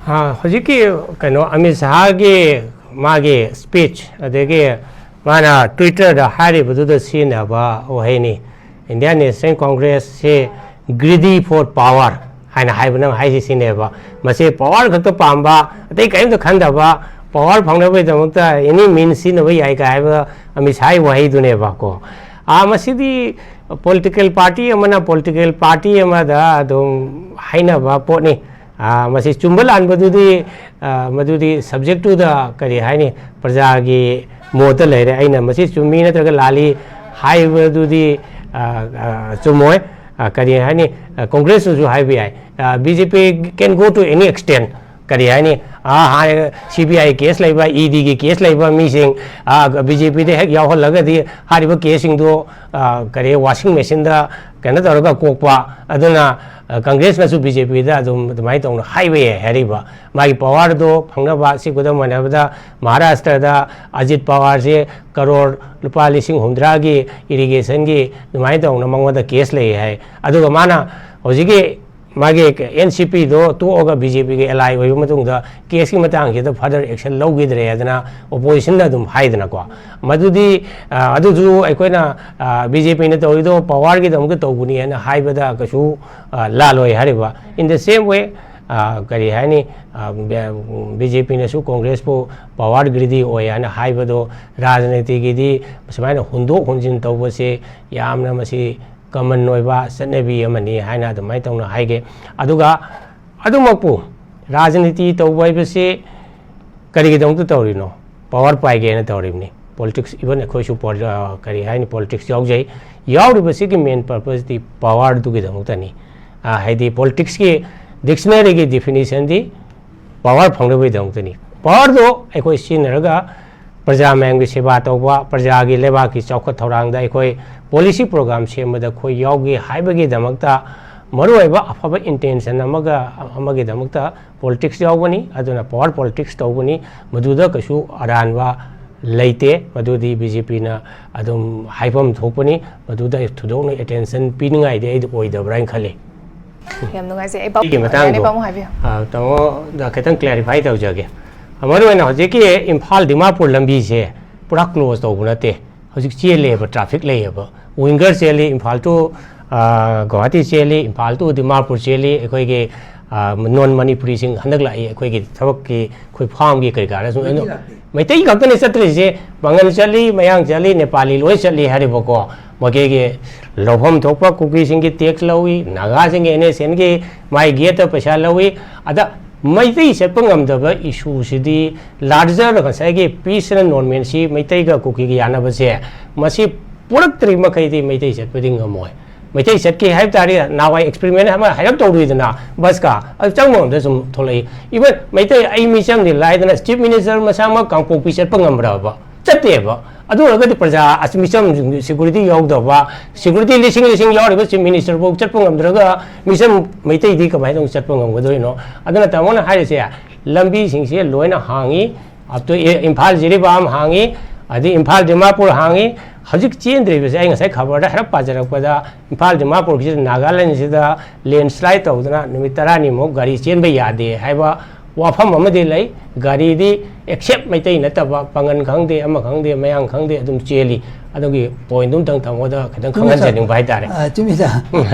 ꯑ, ꯍꯧꯖꯤꯛꯀꯤ ꯀꯩꯅꯣ ꯑꯃꯤꯠ ꯁꯍꯥꯒꯤ ꯃꯥꯒꯤ ꯁ꯭ꯄꯤꯆ, ꯑꯗꯒꯤ ꯃꯥꯅ ꯇ꯭ꯋꯤꯇꯔꯗ ꯍꯥꯏꯔꯤꯕꯗꯨꯗ ꯁꯤꯖꯤꯟꯅꯕ ꯋꯥꯍꯩꯅꯤ꯫ ꯏꯟꯗꯤꯌꯥꯟ ꯅꯦꯁꯅꯦꯜ ꯀꯣꯡꯒ꯭ꯔꯦꯁꯁꯤ greedy for power ꯍꯥꯏꯅ ꯍꯥꯏꯕ, ꯅꯪ ꯍꯥꯏꯁꯤ ꯁꯤꯅꯦꯕ꯫ ꯃꯁꯤ ꯄꯋꯥꯔ ꯈꯛꯇ ꯄꯥꯝꯕ, ꯑꯇꯩ ꯀꯔꯤꯝꯇ ꯈꯟꯗꯕ, ꯄꯋꯥꯔ ꯐꯪꯅꯕꯒꯤꯗꯃꯛꯇ ꯑꯦꯅꯤ ꯃꯤꯟꯁ ꯁꯤꯖꯤꯟꯅꯕ ꯌꯥꯏ ꯀꯥꯏ ꯍꯥꯏꯕ ꯑꯃꯤꯠ ꯁꯍꯥꯒꯤ ꯋꯥꯍꯩꯗꯨꯅꯦꯕꯀꯣ꯫ ꯑꯥ, ꯃꯁꯤꯗꯤ ꯄꯣꯂꯤꯇꯤꯀꯦꯜ ꯄꯥꯔꯇꯤ ꯑꯃꯅ ꯄꯣꯂꯤꯇꯤꯀꯦꯜ ꯄꯥꯔꯇꯤ ꯑꯃꯗ ꯑꯗꯨꯝ ꯍꯥꯏꯅꯕ ꯄꯣꯠꯅꯤ꯫ ꯑꯥ, ꯃꯁꯤ ꯆꯨꯝꯕ ꯂꯥꯟꯕꯗꯨꯗꯤ, ꯑꯥ, ꯃꯗꯨꯗꯤ subject to the, ꯀꯔꯤ ꯍꯥꯏꯅꯤ, ꯄ꯭ꯔꯖꯥꯒꯤ ꯃꯣꯠꯇ ꯂꯩꯔꯦ꯫ ꯑꯩꯅ ꯃꯁꯤ ꯆꯨꯝꯃꯤ ꯅꯠꯇ꯭ꯔꯒ ꯂꯥꯜꯂꯤ ꯍꯥꯏꯕꯗꯨꯗꯤ, ꯑꯥ, ꯑꯥ, ꯆꯨꯝꯃꯣꯏ꯫ ꯑꯥ, ꯀꯔꯤ ꯍꯥꯏꯅꯤ, ꯑꯥ, ꯀꯣꯡꯒ꯭ꯔꯦꯁꯅꯁꯨ ꯍꯥꯏꯕ ꯌꯥꯏ, ꯑꯥ, B J P can go to any extent꯫ ꯀꯔꯤ ꯍꯥꯏꯅꯤ, ꯑꯥ, ꯍꯥꯏ, ꯁꯤ ꯕꯤ ꯑꯥꯏ ꯀꯦꯁ ꯂꯩꯕ, ꯏ ꯗꯤꯒꯤ ꯀꯦꯁ ꯂꯩꯕ ꯃꯤꯁꯤꯡ, ꯑꯥ, ꯕꯤ ꯖꯦ ꯄꯤꯗ ꯍꯦꯛ ꯌꯥꯎꯍꯜꯂꯒꯗꯤ ꯍꯥꯏꯔꯤꯕ ꯀꯦꯁꯁꯤꯡꯗꯣ, ꯑꯥ, ꯀꯔꯤ, ꯋꯥꯁꯤꯡ ꯃꯦꯆꯤꯟꯗ ꯀꯩꯅꯣ ꯇꯧꯔꯒ ꯀꯣꯛꯄ꯫ ꯑꯗꯨꯅ, ꯑꯥ, ꯀꯪꯒ꯭ꯔꯦꯁꯅꯁꯨ ꯕꯤ ꯖꯦ ꯄꯤꯗ ꯑꯗꯨꯝ ꯑꯗꯨꯃꯥꯏꯅ ꯇꯧꯅ ꯍꯥꯏꯕ ꯌꯥꯏ ꯍꯥꯏꯔꯤꯕ꯫ ꯃꯥꯒꯤ ꯄꯋꯥꯔꯗꯣ ꯐꯪꯅꯕ, ꯁꯤ ꯈꯨꯗꯝ ꯑꯣꯏꯅ ꯍꯥꯏꯔꯕꯗ ꯃꯍꯥꯔꯥꯁꯇ꯭ꯔꯗ ꯑꯖꯤꯠ ꯄꯋꯥꯔꯁꯦ ꯀꯔꯣꯔ ꯂꯨꯄꯥ ꯂꯤꯁꯤꯡ ꯍꯨꯝꯗ꯭ꯔꯥꯒꯤ ꯏꯔꯤꯒꯦꯁꯟꯒꯤ ꯑꯗꯨꯃꯥꯏꯅ ꯇꯧꯅ ꯃꯉꯣꯟꯗ ꯀꯦꯁ ꯂꯩ ꯍꯥꯏ꯫ ꯑꯗꯨꯒ ꯃꯥꯅ ꯍꯧꯖꯤꯛꯀꯤ ꯃꯥꯒꯤ ꯑꯦꯟ ꯁꯤ ꯄꯤꯗꯣ ꯇꯣꯛꯑꯒ ꯕꯤ ꯖꯦ ꯄꯤꯒꯤ ꯑꯦꯂꯥꯏ ꯑꯣꯏꯕ ꯃꯇꯨꯡꯗ ꯀꯦꯁꯀꯤ ꯃꯇꯥꯡꯁꯤꯗ further action ꯂꯧꯈꯤꯗ꯭ꯔꯦ ꯍꯥꯏꯗꯅ ꯑꯣꯄꯣꯖꯤꯁꯟꯅ ꯑꯗꯨꯝ ꯍꯥꯏꯗꯅꯀꯣ꯫ ꯃꯗꯨꯗꯤ, ꯑ, ꯑꯗꯨꯁꯨ ꯑꯩꯈꯣꯏꯅ, ꯑ, ꯕꯤ ꯖꯦ ꯄꯤꯅ ꯇꯧꯔꯤꯗꯣ ꯄꯋꯥꯔꯒꯤꯗꯃꯛꯇ ꯇꯧꯕꯅꯤ ꯍꯥꯏꯅ ꯍꯥꯏꯕꯗ ꯀꯩꯁꯨ, ꯑ, ꯂꯥꯜꯂꯣꯏ ꯍꯥꯏꯔꯤꯕ꯫ In the same way, ꯑ, ꯀꯔꯤ ꯍꯥꯏꯅꯤ, ꯑ, ꯕꯤ ꯖꯦ ꯄꯤꯅꯁꯨ ꯀꯣꯡꯒ꯭ꯔꯦꯁꯄꯨ ꯄꯋꯥꯔ ꯒ꯭ꯔꯤꯗꯤ ꯑꯣꯏ ꯍꯥꯏꯅ ꯍꯥꯏꯕꯗꯣ ꯔꯥꯖꯅꯤꯇꯤꯒꯤꯗꯤ ꯁꯨꯃꯥꯏꯅ ꯍꯨꯟꯗꯣꯛ ꯍꯨꯟꯖꯤꯟ ꯇꯧꯕꯁꯦ ꯌꯥꯝꯅ ꯃꯁꯤ ꯀꯃꯟ ꯑꯣꯏꯕ ꯆꯠꯅꯕꯤ ꯑꯃꯅꯤ ꯍꯥꯏꯅ ꯑꯗꯨꯃꯥꯏꯅ ꯇꯧꯅ ꯍꯥꯏꯒꯦ꯫ ꯑꯗꯨꯒ ꯑꯗꯨꯃꯛꯄꯨ ꯔꯥꯖꯅꯤꯇꯤ ꯇꯧꯕ ꯍꯥꯏꯕꯁꯤ ꯀꯔꯤꯒꯤꯗꯃꯛꯇ ꯇꯧꯔꯤꯅꯣ? ꯄꯋꯥꯔ ꯄꯥꯏꯒꯦꯅ ꯇꯧꯔꯤꯕꯅꯤ꯫ ꯄꯣꯂꯤꯇꯤꯛꯁ, ꯏꯚꯟ ꯑꯩꯈꯣꯏꯁꯨ ꯄꯣꯂꯤ-, ꯑ, ꯀꯔꯤ ꯍꯥꯏꯅꯤ, ꯄꯣꯂꯤꯇꯤꯛꯁ ꯌꯥꯎꯖꯩ꯫ ꯌꯥꯎꯔꯤꯕꯁꯤꯒꯤ ꯃꯦꯟ ꯄꯔꯄꯁꯇꯤ ꯄꯋꯥꯔꯗꯨꯒꯤꯗꯃꯛꯇꯅꯤ꯫ ꯑ, ꯍꯥꯏꯗꯤ ꯄꯣꯂꯤꯇꯤꯛꯁꯀꯤ ꯗꯤꯛꯁꯅꯔꯤꯒꯤ ꯗꯤꯐꯤꯅꯤꯁꯟꯗꯤ ꯄꯋꯥꯔ ꯐꯪꯅꯕꯒꯤꯗꯃꯛꯇꯅꯤ꯫ ꯄꯋꯥꯔꯗꯣ ꯑꯩꯈꯣꯏ ꯁꯤꯖꯤꯟꯅꯔꯒ ꯄ꯭ꯔꯖꯥ ꯃꯌꯥꯝꯒꯤ ꯁꯦꯕꯥ ꯇꯧꯕ, ꯄ꯭ꯔꯖꯥꯒꯤ ꯂꯩꯕꯥꯛꯀꯤ ꯆꯥꯎꯈꯠ ꯊꯧꯔꯥꯡꯗ ꯑꯩꯈꯣꯏ ꯄꯣꯂꯤꯁꯤ ꯄ꯭ꯔꯣꯒ꯭ꯔꯥꯝ ꯁꯦꯝꯕꯗ ꯑꯩꯈꯣꯏ ꯌꯥꯎꯒꯦ ꯍꯥꯏꯕꯒꯤꯗꯃꯛꯇ, ꯃꯔꯨꯑꯣꯏꯕ ꯑꯐꯕ ꯏꯟꯇꯦꯟꯁꯟ ꯑꯃꯒ, ꯑꯃꯒꯤꯗꯃꯛꯇ ꯄꯣꯂꯤꯇꯤꯛꯁ ꯌꯥꯎꯕꯅꯤ꯫ ꯑꯗꯨꯅ ꯄꯋꯥꯔ ꯄꯣꯂꯤꯇꯤꯛꯁ ꯇꯧꯕꯅꯤ꯫ ꯃꯗꯨꯗ ꯀꯩꯁꯨ ꯑꯔꯥꯟꯕ ꯂꯩꯇꯦ꯫ ꯃꯗꯨꯗꯤ ꯕꯤ ꯖꯦ ꯄꯤꯅ ꯑꯗꯨꯝ ꯍꯥꯏꯐꯝ ꯊꯣꯛꯄꯅꯤ꯫ ꯃꯗꯨꯗ ꯊꯣꯏꯗꯣꯛꯅ ꯑꯦꯇꯦꯟꯁꯟ ꯄꯤꯅꯤꯡꯉꯥꯏꯗꯤ ꯑꯩꯗꯤ ꯑꯣꯏꯗꯕ꯭ꯔꯥ ꯍꯥꯏꯅ ꯈꯜꯂꯤ꯫ ꯌꯥꯝ ꯅꯨꯡꯉꯥꯏꯖꯩ꯫ ꯑꯩ ꯄꯥꯎ ꯁꯤꯒꯤ ꯃꯇꯥꯡꯗꯣ, ꯌꯥꯅꯤ, ꯄꯥꯎ ꯍꯥꯏꯕꯤꯌꯨ꯫ ꯑ, ꯇꯥꯃꯣꯗ ꯈꯤꯇꯪ ꯀ꯭ꯂꯦꯔꯤꯐꯥꯏ ꯇꯧꯖꯒꯦ꯫ ꯃꯔꯨꯑꯣꯏꯅ ꯍꯧꯖꯤꯛꯀꯤ ꯏꯝꯐꯥꯜ ꯗꯤꯃꯥꯄꯨꯔ ꯂꯝꯕꯤꯁꯦ ꯄꯨꯔꯥ ꯀ꯭ꯂꯣꯖ ꯇꯧꯕ ꯅꯠꯇꯦ꯫ ꯍꯧꯖꯤꯛ ꯆꯦꯜꯂꯦꯕ, ꯇ꯭ꯔꯥꯐꯤꯛ ꯂꯩꯌꯦꯕ꯫ ꯋꯤꯡꯒꯔ ꯆꯦꯜꯂꯤ, ꯏꯝꯐꯥꯜ ꯇꯨ, ꯑ, ꯒꯨꯋꯥꯍꯥꯇꯤ ꯆꯦꯜꯂꯤ, ꯏꯝꯐꯥꯜ ꯇꯨ ꯗꯤꯃꯥꯄꯨꯔ ꯆꯦꯜꯂꯤ꯫ ꯑꯩꯈꯣꯏꯒꯤ, ꯑ, ꯅꯣꯟ ꯃꯅꯤꯄꯨꯔꯤꯁꯤꯡ ꯍꯟꯗꯛ ꯂꯥꯛꯏ, ꯑꯩꯈꯣꯏꯒꯤ ꯊꯕꯛꯀꯤ, ꯑꯩꯈꯣꯏ ꯐꯥꯝꯒꯤ ꯀꯩꯀꯥꯗ ꯁꯨꯝ꯫ ꯃꯩꯇꯩ ꯂꯥꯛꯇꯦ꯫ ꯃꯩꯇꯩ ꯈꯛꯇꯅꯤ ꯆꯠꯇ꯭ꯔꯤꯁꯦ꯫ ꯄꯥꯉꯜ ꯆꯠꯂꯤ, ꯃꯌꯥꯡ ꯆꯠꯂꯤ, ꯅꯦꯄꯥꯂꯤ ꯂꯣꯏ ꯆꯠꯂꯤ ꯍꯥꯏꯔꯤꯕꯀꯣ꯫ ꯃꯈꯣꯏꯒꯤ ꯂꯧꯐꯝ ꯊꯣꯛꯄ ꯀꯨꯀꯤꯁꯤꯡꯒꯤ ꯇꯦꯛꯁ ꯂꯧꯏ, ꯅꯥꯒꯥꯁꯤꯡꯒꯤ ꯑꯦꯟ ꯑꯦꯁ ꯑꯦꯟꯒꯤ ꯃꯥꯏ ꯒꯦꯠꯇ ꯄꯩꯁꯥ ꯂꯧꯏ꯫ ꯑꯗ ꯃꯩꯇꯩ ꯆꯠꯄ ꯉꯝꯗꯕ ꯏꯁꯨꯁꯤꯗꯤ ꯂꯥꯔꯖꯔ ꯉꯁꯥꯏꯒꯤ ꯄꯤꯁ ꯑꯦꯟ ꯅꯣꯔꯃꯦꯜꯁꯤ ꯃꯩꯇꯩꯒ ꯀꯨꯀꯤꯒ ꯌꯥꯅꯕꯁꯦ, ꯃꯁꯤ ꯄꯨꯔꯛꯇ꯭ꯔꯤ ꯃꯈꯩꯗꯤ ꯃꯩꯇꯩ ꯆꯠꯄꯗꯤ ꯉꯝꯃꯣꯏ꯫ ꯃꯩꯇꯩ ꯆꯠꯀꯦ ꯍꯥꯏꯕ ꯇꯥꯔꯗꯤ ꯅꯍꯥꯟꯋꯥꯏ ꯑꯦꯛꯁꯄꯦꯔꯤꯃꯦꯟ ꯑꯃ ꯍꯥꯏꯔꯞ ꯇꯧꯔꯨꯏꯗꯅ ꯕꯁꯀ, ꯑꯗꯨ ꯆꯪꯕ ꯉꯝꯗ ꯁꯨꯝ ꯊꯣꯛꯂꯛꯏ꯫ ꯏꯚꯟ ꯃꯩꯇꯩ, ꯑꯩ ꯃꯤꯆꯝꯗꯤ ꯂꯥꯏꯗꯅ ꯆꯤꯐ ꯃꯤꯅꯤꯁꯇꯔ ꯃꯁꯥꯃꯛ ꯀꯥꯡꯄꯣꯛꯄꯤ ꯆꯠꯄ ꯉꯝꯕ꯭ꯔꯕ? ꯆꯠꯇꯦꯕ꯫ ꯑꯗꯨ ꯑꯣꯏꯔꯒꯗꯤ ꯄ꯭ꯔꯖꯥ ꯑꯁꯤ ꯃꯤꯆꯝ ꯁꯦꯀ꯭ꯌꯨꯔꯤꯇꯤ ꯌꯥꯎꯗꯕ, ꯁꯦꯀ꯭ꯌꯨꯔꯤꯇꯤ ꯂꯤꯁꯤꯡ ꯂꯤꯁꯤꯡ ꯌꯥꯎꯔꯤꯕ ꯆꯤꯐ ꯃꯤꯅꯤꯁꯇꯔ ꯐꯥꯎ ꯆꯠꯄ ꯉꯝꯗ꯭ꯔꯒ ꯃꯤꯆꯝ ꯃꯩꯇꯩꯗꯤ ꯀꯃꯥꯏꯅ ꯇꯧꯅ ꯆꯠꯄ ꯉꯝꯒꯗꯣꯏꯅꯣ? ꯑꯗꯨꯅ ꯇꯥꯃꯣꯅ ꯍꯥꯏꯔꯤꯁꯦ, ꯂꯝꯕꯤꯁꯤꯡꯁꯦ ꯂꯣꯏꯅ ꯍꯥꯡꯉꯤ, ꯑꯞꯇꯨ ꯏꯝꯐꯥꯜ ꯖꯤꯔꯤꯕꯥꯝ ꯍꯥꯡꯉꯤ, ꯑꯗꯩ ꯏꯝꯐꯥꯜ ꯗꯤꯃꯥꯄꯨꯔ ꯍꯥꯡꯉꯤ꯫ ꯍꯧꯖꯤꯛ ꯆꯦꯟꯗ꯭ꯔꯤꯕꯁꯦ ꯑꯩ ꯉꯁꯥꯏ ꯈꯕꯔꯗ ꯍꯥꯏꯔꯞ ꯄꯥꯖꯔꯛꯄꯗ ꯏꯝꯐꯥꯜ ꯗꯤꯃꯥꯄꯨꯔꯒꯤꯁꯤꯗ ꯅꯥꯒꯥꯂꯦꯟꯁꯤꯗ ꯂꯦꯟꯁ꯭ꯂꯥꯏꯠ ꯇꯧꯗꯅ ꯅꯨꯃꯤꯠ ꯇꯔꯥꯅꯤꯃꯨꯛ ꯒꯥꯔꯤ ꯆꯦꯟꯕ ꯌꯥꯗꯦ ꯍꯥꯏꯕ ꯋꯥꯐꯝ ꯑꯃꯗꯤ ꯂꯩ꯫ ꯒꯥꯔꯤꯗꯤ ꯑꯦꯛꯁꯦꯞ ꯃꯩꯇꯩ ꯅꯠꯇꯕ ꯄꯥꯡꯒꯟ ꯈꯪꯗꯦ, ꯑꯃ ꯈꯪꯗꯦ, ꯃꯌꯥꯡ ꯈꯪꯗꯦ, ꯑꯗꯨꯝ ꯆꯦꯜꯂꯤ꯫ ꯑꯗꯨꯒꯤ ꯄꯣꯏꯟꯗꯨ ꯑꯝꯇꯪ ꯇꯥꯃꯣꯗ ꯈꯤꯇꯪ ꯆꯨꯝꯃꯤ, ꯁꯥꯔ꯫ ꯈꯪꯍꯟꯖꯅꯤꯡꯕ ꯍꯥꯏꯇꯥꯔꯦ꯫ ꯑ, ꯆꯨꯝꯃꯤ, ꯁꯥꯔ꯫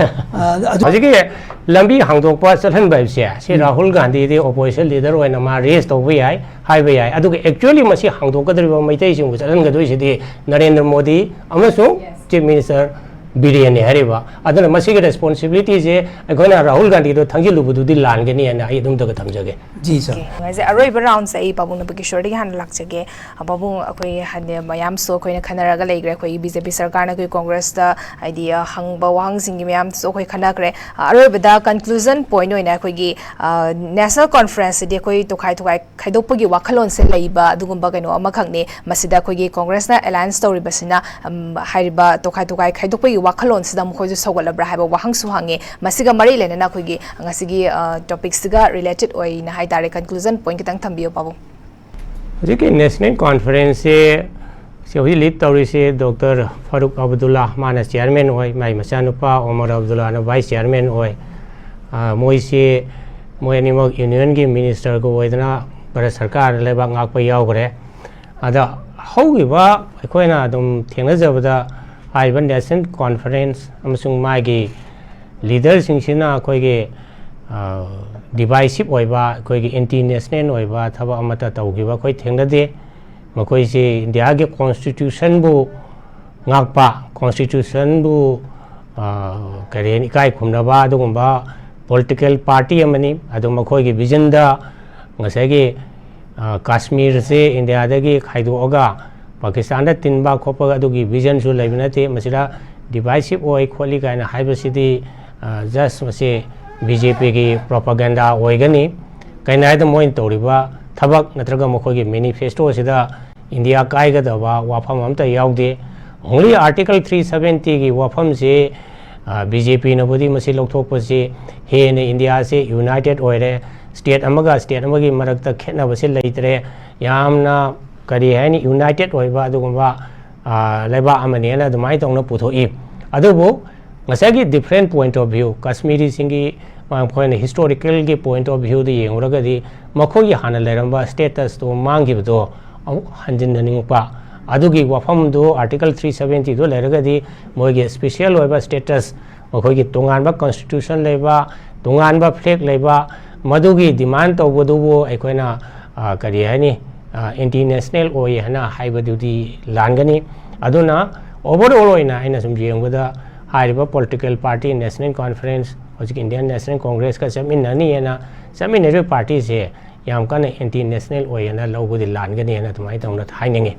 ꯑ, ꯑꯗꯨ ꯍꯧꯖꯤꯛꯀꯤ ꯂꯝꯕꯤ ꯍꯥꯡꯗꯣꯛꯄ ꯆꯠꯍꯟꯕ ꯍꯥꯏꯕꯁꯦ ꯁꯤ ꯎꯝ꯫ ꯔꯥꯍꯨꯜ ꯒꯥꯟꯙꯤꯗꯤ ꯑꯣꯄꯣꯖꯤꯁꯟ ꯂꯤꯗꯔ ꯑꯣꯏꯅ ꯃꯥ ꯔꯦꯁ ꯇꯧꯕ ꯌꯥꯏ, ꯍꯥꯏꯕ ꯌꯥꯏ꯫ ꯑꯗꯨꯒ ꯑꯦꯛꯆꯨꯋꯦꯂꯤ ꯃꯁꯤ ꯍꯥꯡꯗꯣꯛꯀꯗꯧꯔꯤꯕ ꯃꯩꯇꯩꯁꯤꯡꯕꯨ ꯆꯠꯍꯟꯒꯗꯣꯏꯁꯤꯗꯤ ꯅꯔꯦꯟꯗ꯭ꯔ ꯃꯣꯗꯤ ꯑꯃꯁꯨꯡ ꯆꯤꯐ ꯃꯤꯅꯤꯁꯇꯔ ꯕꯤꯔꯦꯟꯅꯤ ꯍꯥꯏꯔꯤꯕ꯫ ꯑꯗꯨꯅ ꯃꯁꯤꯒꯤ ꯔꯦꯁꯄꯣꯟꯁꯤꯕꯤꯂꯤꯇꯤꯁꯦ ꯑꯩꯈꯣꯏꯅ ꯔꯥꯍꯨꯜ ꯒꯥꯟꯙꯤꯗꯣ ꯊꯥꯡꯖꯤꯜꯂꯨꯕꯗꯨꯗꯤ ꯂꯥꯟꯒꯅꯤ ꯍꯥꯏꯅ ꯑꯩ ꯑꯗꯨꯝꯇꯒ ꯊꯝꯖꯒꯦ꯫ ꯖꯤ, ꯁꯥꯔ꯫ ꯉꯥꯏꯁꯦ, ꯑꯔꯣꯏꯕ ꯔꯥꯎꯟꯁꯦ ꯑꯩ ꯄꯥꯕꯨꯡ ꯅꯨꯄꯤꯀꯤꯁꯣꯔꯗꯒꯤ ꯍꯥꯟꯅ ꯂꯥꯛꯆꯒꯦ꯫ ꯑ, ꯄꯥꯕꯨꯡ, ꯑꯩꯈꯣꯏ ꯍꯥꯏꯗꯤ ꯃꯌꯥꯝꯁꯨ ꯑꯩꯈꯣꯏꯅ ꯈꯟꯅꯔꯒ ꯂꯩꯈ꯭ꯔꯦ꯫ ꯑꯩꯈꯣꯏꯒꯤ ꯕꯤ ꯖꯦ ꯄꯤ ꯁꯔꯀꯥꯔꯅ ꯑꯩꯈꯣꯏ ꯀꯣꯡꯒ꯭ꯔꯦꯁꯇ ꯍꯥꯏꯗꯤ, ꯑ, ꯍꯪꯕ ꯋꯥꯍꯪꯁꯤꯡꯒꯤ ꯃꯌꯥꯝꯗꯨꯁꯨ ꯑꯩꯈꯣꯏ ꯈꯟꯅꯈ꯭ꯔꯦ꯫ ꯑ, ꯑꯔꯣꯏꯕꯗ ꯀꯟꯀ꯭ꯂꯨꯖꯟ ꯄꯣꯏꯟ ꯑꯣꯏꯅ ꯑꯩꯈꯣꯏꯒꯤ, ꯑ, ꯅꯦꯁꯅꯦꯜ ꯀꯣꯟꯐ꯭ꯔꯦꯟꯁꯁꯤꯗꯤ ꯑꯩꯈꯣꯏ ꯇꯣꯈꯥꯏ ꯇꯣꯈꯥꯏ ꯈꯥꯏꯗꯣꯛꯄꯒꯤ ꯋꯥꯈꯜꯂꯣꯟꯁꯦ ꯂꯩꯕ ꯑꯗꯨꯒꯨꯝꯕ ꯀꯩꯅꯣ ꯑꯃꯈꯛꯅꯤ꯫ ꯃꯁꯤꯗ ꯑꯩꯈꯣꯏꯒꯤ ꯀꯣꯡꯒ꯭ꯔꯦꯁꯅ ꯑꯦꯂꯥꯏꯟꯁ ꯇꯧꯔꯤꯕꯁꯤꯅ, ꯎꯝ, ꯍꯥꯏꯔꯤꯕ ꯇꯣꯈꯥꯏ ꯇꯣꯈꯥꯏ ꯈꯥꯏꯗꯣꯛꯄꯒꯤ ꯋꯥꯈꯜꯂꯣꯟꯁꯤꯗ ꯃꯈꯣꯏꯁꯨ ꯁꯧꯒꯠꯂꯕ꯭ꯔꯥ ꯍꯥꯏꯕ ꯋꯥꯍꯪꯁꯨ ꯍꯪꯉꯤ꯫ ꯃꯁꯤꯒ ꯃꯔꯤ ꯂꯩꯅꯅ ꯑꯩꯈꯣꯏꯒꯤ ꯉꯁꯤꯒꯤ, ꯑ, ꯇꯣꯄꯤꯛꯁꯤꯒ ꯔꯤꯂꯦꯇꯦꯗ ꯑꯣꯏꯅ ꯍꯥꯏꯇꯥꯔꯦ, ꯀꯟꯀ꯭ꯂꯨꯖꯟ ꯄꯣꯏꯟ ꯈꯤꯇꯪ ꯊꯝꯕꯤꯌꯨ, ꯄꯥꯕꯨꯡ꯫ ꯍꯧꯖꯤꯛꯀꯤ ꯅꯦꯁꯅꯦꯜ ꯀꯣꯟꯐꯔꯦꯟꯁꯁꯦ ꯁꯤ ꯍꯧꯖꯤꯛ ꯂꯤꯗ ꯇꯧꯔꯤꯁꯦ ꯗꯣꯛꯇꯔ ꯐꯥꯔꯨꯛ ꯑꯕꯗꯨꯜꯂꯥ, ꯃꯥꯅ ꯆꯤꯌꯥꯔꯃꯦꯟ ꯑꯣꯏ, ꯃꯥꯏ ꯃꯆꯥꯅꯨꯄꯥ ꯑꯣꯃꯔ ꯑꯕꯗꯨꯜꯂꯥꯅ ꯚꯥꯏꯁ ꯆꯤꯌꯥꯔꯃꯦꯟ ꯑꯣꯏ꯫ ꯑ, ꯃꯣꯏꯁꯤ, ꯃꯣꯏ ꯑꯅꯤꯃꯛ ꯌꯨꯅꯤꯌꯟꯒꯤ ꯃꯤꯅꯤꯁꯇꯔꯒ ꯑꯣꯏꯗꯅ ꯚꯥꯔꯠ ꯁꯔꯀꯥꯔ ꯂꯩꯕꯥꯛ ꯉꯥꯛꯄ ꯌꯥꯎꯈ꯭ꯔꯦ꯫ ꯑꯗ ꯍꯧꯈꯤꯕ ꯑꯩꯈꯣꯏꯅ ꯑꯗꯨꯝ ꯊꯦꯡꯅꯖꯕꯗ ꯍꯥꯏꯔꯤꯕ ꯅꯦꯁꯅꯦꯜ ꯀꯣꯟꯐꯔꯦꯟꯁ ꯑꯃꯁꯨꯡ ꯃꯥꯒꯤ ꯂꯤꯗꯔꯁꯤꯡꯁꯤꯅ ꯑꯩꯈꯣꯏꯒꯤ, ꯑ, ꯗꯤꯚꯥꯏꯁꯤꯞ ꯑꯣꯏꯕ, ꯑꯩꯈꯣꯏꯒꯤ ꯑꯦꯟꯇꯤ ꯅꯦꯁꯅꯦꯜ ꯑꯣꯏꯕ ꯊꯕꯛ ꯑꯃꯠꯇ ꯇꯧꯈꯤꯕ ꯑꯩꯈꯣꯏ ꯊꯦꯡꯅꯗꯦ꯫ ꯃꯈꯣꯏꯁꯤ ꯏꯟꯗꯤꯌꯥꯒꯤ ꯀꯣꯟꯁꯇꯤꯇ꯭ꯌꯨꯁꯟꯕꯨ ꯉꯥꯛꯄ, ꯀꯣꯟꯁꯇꯤꯇ꯭ꯌꯨꯁꯟꯕꯨ, ꯑ, ꯀꯔꯤ ꯍꯥꯏꯅꯤ, ꯏꯀꯥꯏ ꯈꯨꯝꯅꯕ ꯑꯗꯨꯒꯨꯝꯕ ꯄꯣꯂꯤꯇꯤꯀꯦꯜ ꯄꯥꯔꯇꯤ ꯑꯃꯅꯤ꯫ ꯑꯗꯨ ꯃꯈꯣꯏꯒꯤ ꯚꯤꯖꯟꯗ ꯉꯁꯥꯏꯒꯤ, ꯑ, ꯀꯥꯁꯃꯤꯔꯁꯦ ꯏꯟꯗꯤꯌꯥꯗꯒꯤ ꯈꯥꯏꯗꯣꯛꯑꯒ ꯄꯥꯀꯤꯁꯇꯥꯟꯗ ꯇꯤꯟꯕ ꯈꯣꯠꯄ ꯑꯗꯨꯒꯤ ꯚꯤꯖꯟꯁꯨ ꯂꯩꯕ ꯅꯠꯇꯦ꯫ ꯃꯁꯤꯗ ꯗꯤꯚꯥꯏꯁꯤꯞ ꯑꯣꯏ ꯈꯣꯠꯂꯤ ꯀꯥꯏꯅ ꯍꯥꯏꯕꯁꯤꯗꯤ ꯖꯁ ꯃꯁꯤ ꯕꯤ ꯖꯦ ꯄꯤꯒꯤ ꯄ꯭ꯔꯣꯄꯥꯒꯦꯟꯗꯥ ꯑꯣꯏꯒꯅꯤ꯫ ꯀꯩꯅꯣ ꯍꯥꯏꯗ ꯃꯣꯏꯅ ꯇꯧꯔꯤꯕ ꯊꯕꯛ ꯅꯠꯇ꯭ꯔꯒ ꯃꯈꯣꯏꯒꯤ ꯃꯦꯅꯤꯐꯦꯁꯇꯣꯁꯤꯗ ꯏꯟꯗꯤꯌꯥ ꯀꯥꯏꯒꯗꯕ ꯋꯥꯐꯝ ꯑꯝꯇ ꯌꯥꯎꯗꯦ꯫ ꯑꯣꯡꯂꯤ ꯑꯥꯔꯇꯤꯀꯜ ꯊ꯭ꯔꯤ ꯁꯕꯦꯟꯇꯤꯒꯤ ꯋꯥꯐꯝꯁꯤ ꯕꯤ ꯖꯦ ꯄꯤꯅꯕꯨꯗꯤ ꯃꯁꯤ ꯂꯧꯊꯣꯛꯄꯁꯤ ꯍꯦꯟꯅ ꯏꯟꯗꯤꯌꯥꯁꯤ ꯌꯨꯅꯥꯏꯇꯦꯠ ꯑꯣꯏꯔꯦ, ꯁ꯭ꯇꯦꯠ ꯑꯃꯒ ꯁ꯭ꯇꯦꯠ ꯑꯃꯒꯤ ꯃꯔꯛꯇ ꯈꯦꯠꯅꯕꯁꯤ ꯂꯩꯇ꯭ꯔꯦ, ꯌꯥꯝꯅ ꯀꯔꯤ ꯍꯥꯏꯅꯤ, ꯌꯨꯅꯥꯏꯇꯦꯠ ꯑꯣꯏꯕ ꯑꯗꯨꯒꯨꯝꯕ ꯂꯩꯕꯥꯛ ꯑꯃꯅꯦꯅ ꯑꯗꯨꯃꯥꯏꯅ ꯇꯧꯅ ꯄꯨꯊꯣꯛꯏ꯫ ꯑꯗꯨꯕꯨ ꯉꯁꯥꯏꯒꯤ different point of view, ꯀꯥꯁꯃꯤꯔꯤꯁꯤꯡꯒꯤ ꯃꯈꯣꯏꯅ ꯍꯤꯁꯇꯣꯔꯤꯀꯦꯜꯒꯤ ꯄꯣꯏꯟꯠ ꯑꯣꯐ ꯚ꯭ꯌꯨꯗ ꯌꯦꯡꯂꯨꯔꯒꯗꯤ ꯃꯈꯣꯏꯒꯤ ꯍꯥꯟꯅ ꯂꯩꯔꯝꯕ ꯁ꯭ꯇꯦꯇꯁꯇꯣ ꯃꯥꯡꯈꯤꯕꯗꯣ ꯑꯃꯨꯛ ꯍꯟꯖꯤꯟꯅꯅꯤꯡꯉꯛꯄ, ꯑꯗꯨꯒꯤ ꯋꯥꯐꯝꯗꯨ ꯑꯥꯔꯇꯤꯀꯜ ꯊ꯭ꯔꯤ ꯁꯕꯦꯟꯇꯤꯗꯨ ꯂꯩꯔꯒꯗꯤ ꯃꯣꯏꯒꯤ ꯁ꯭ꯄꯤꯁꯦꯜ ꯑꯣꯏꯕ ꯁ꯭ꯇꯦꯇꯁ, ꯃꯈꯣꯏꯒꯤ ꯇꯣꯉꯥꯟꯕ ꯀꯟꯁꯇꯤꯇ꯭ꯌꯨꯁꯟ ꯂꯩꯕ, ꯇꯣꯉꯥꯟꯕ ꯐ꯭ꯂꯦꯒ ꯂꯩꯕ, ꯃꯗꯨꯒꯤ ꯗꯤꯃꯥꯟ ꯇꯧꯕꯗꯨꯕꯨ ꯑꯩꯈꯣꯏꯅ ꯀꯔꯤ ꯍꯥꯏꯅꯤ, ꯑꯦꯟꯇꯤ ꯅꯦꯁꯅꯦꯜ ꯑꯣꯏ ꯍꯥꯏꯅ ꯍꯥꯏꯕꯗꯨꯗꯤ ꯂꯥꯟꯒꯅꯤ꯫ ꯑꯗꯨꯅ ꯑꯣꯚꯔꯑꯣꯜ ꯑꯣꯏꯅ ꯑꯩꯅ ꯁꯨꯝ ꯌꯦꯡꯕꯗ ꯍꯥꯏꯔꯤꯕ ꯄꯣꯂꯤꯇꯤꯀꯦꯜ ꯄꯥꯔꯇꯤ ꯅꯦꯁꯅꯦꯜ ꯀꯣꯟꯐꯔꯦꯟꯁ, ꯍꯧꯖꯤꯛ ꯏꯟꯗꯤꯌꯥꯟ ꯅꯦꯁꯅꯦꯜ ꯀꯣꯡꯒ꯭ꯔꯦꯁꯀ ꯆꯠꯃꯤꯟꯅꯅꯤꯅ ꯆꯠꯃꯤꯟꯅꯔꯤꯕ ꯄꯥꯔꯇꯤꯁꯦ ꯌꯥꯝ ꯀꯟꯅ ꯑꯦꯟꯇꯤ ꯅꯦꯁꯅꯦꯜ ꯑꯣꯏꯌꯦꯅ ꯂꯧꯕꯗꯤ ꯂꯥꯟꯒꯅꯤꯅ ꯑꯗꯨꯃꯥꯏꯅ ꯇꯧꯅ ꯍꯥꯏꯅꯤꯡꯉꯤ꯫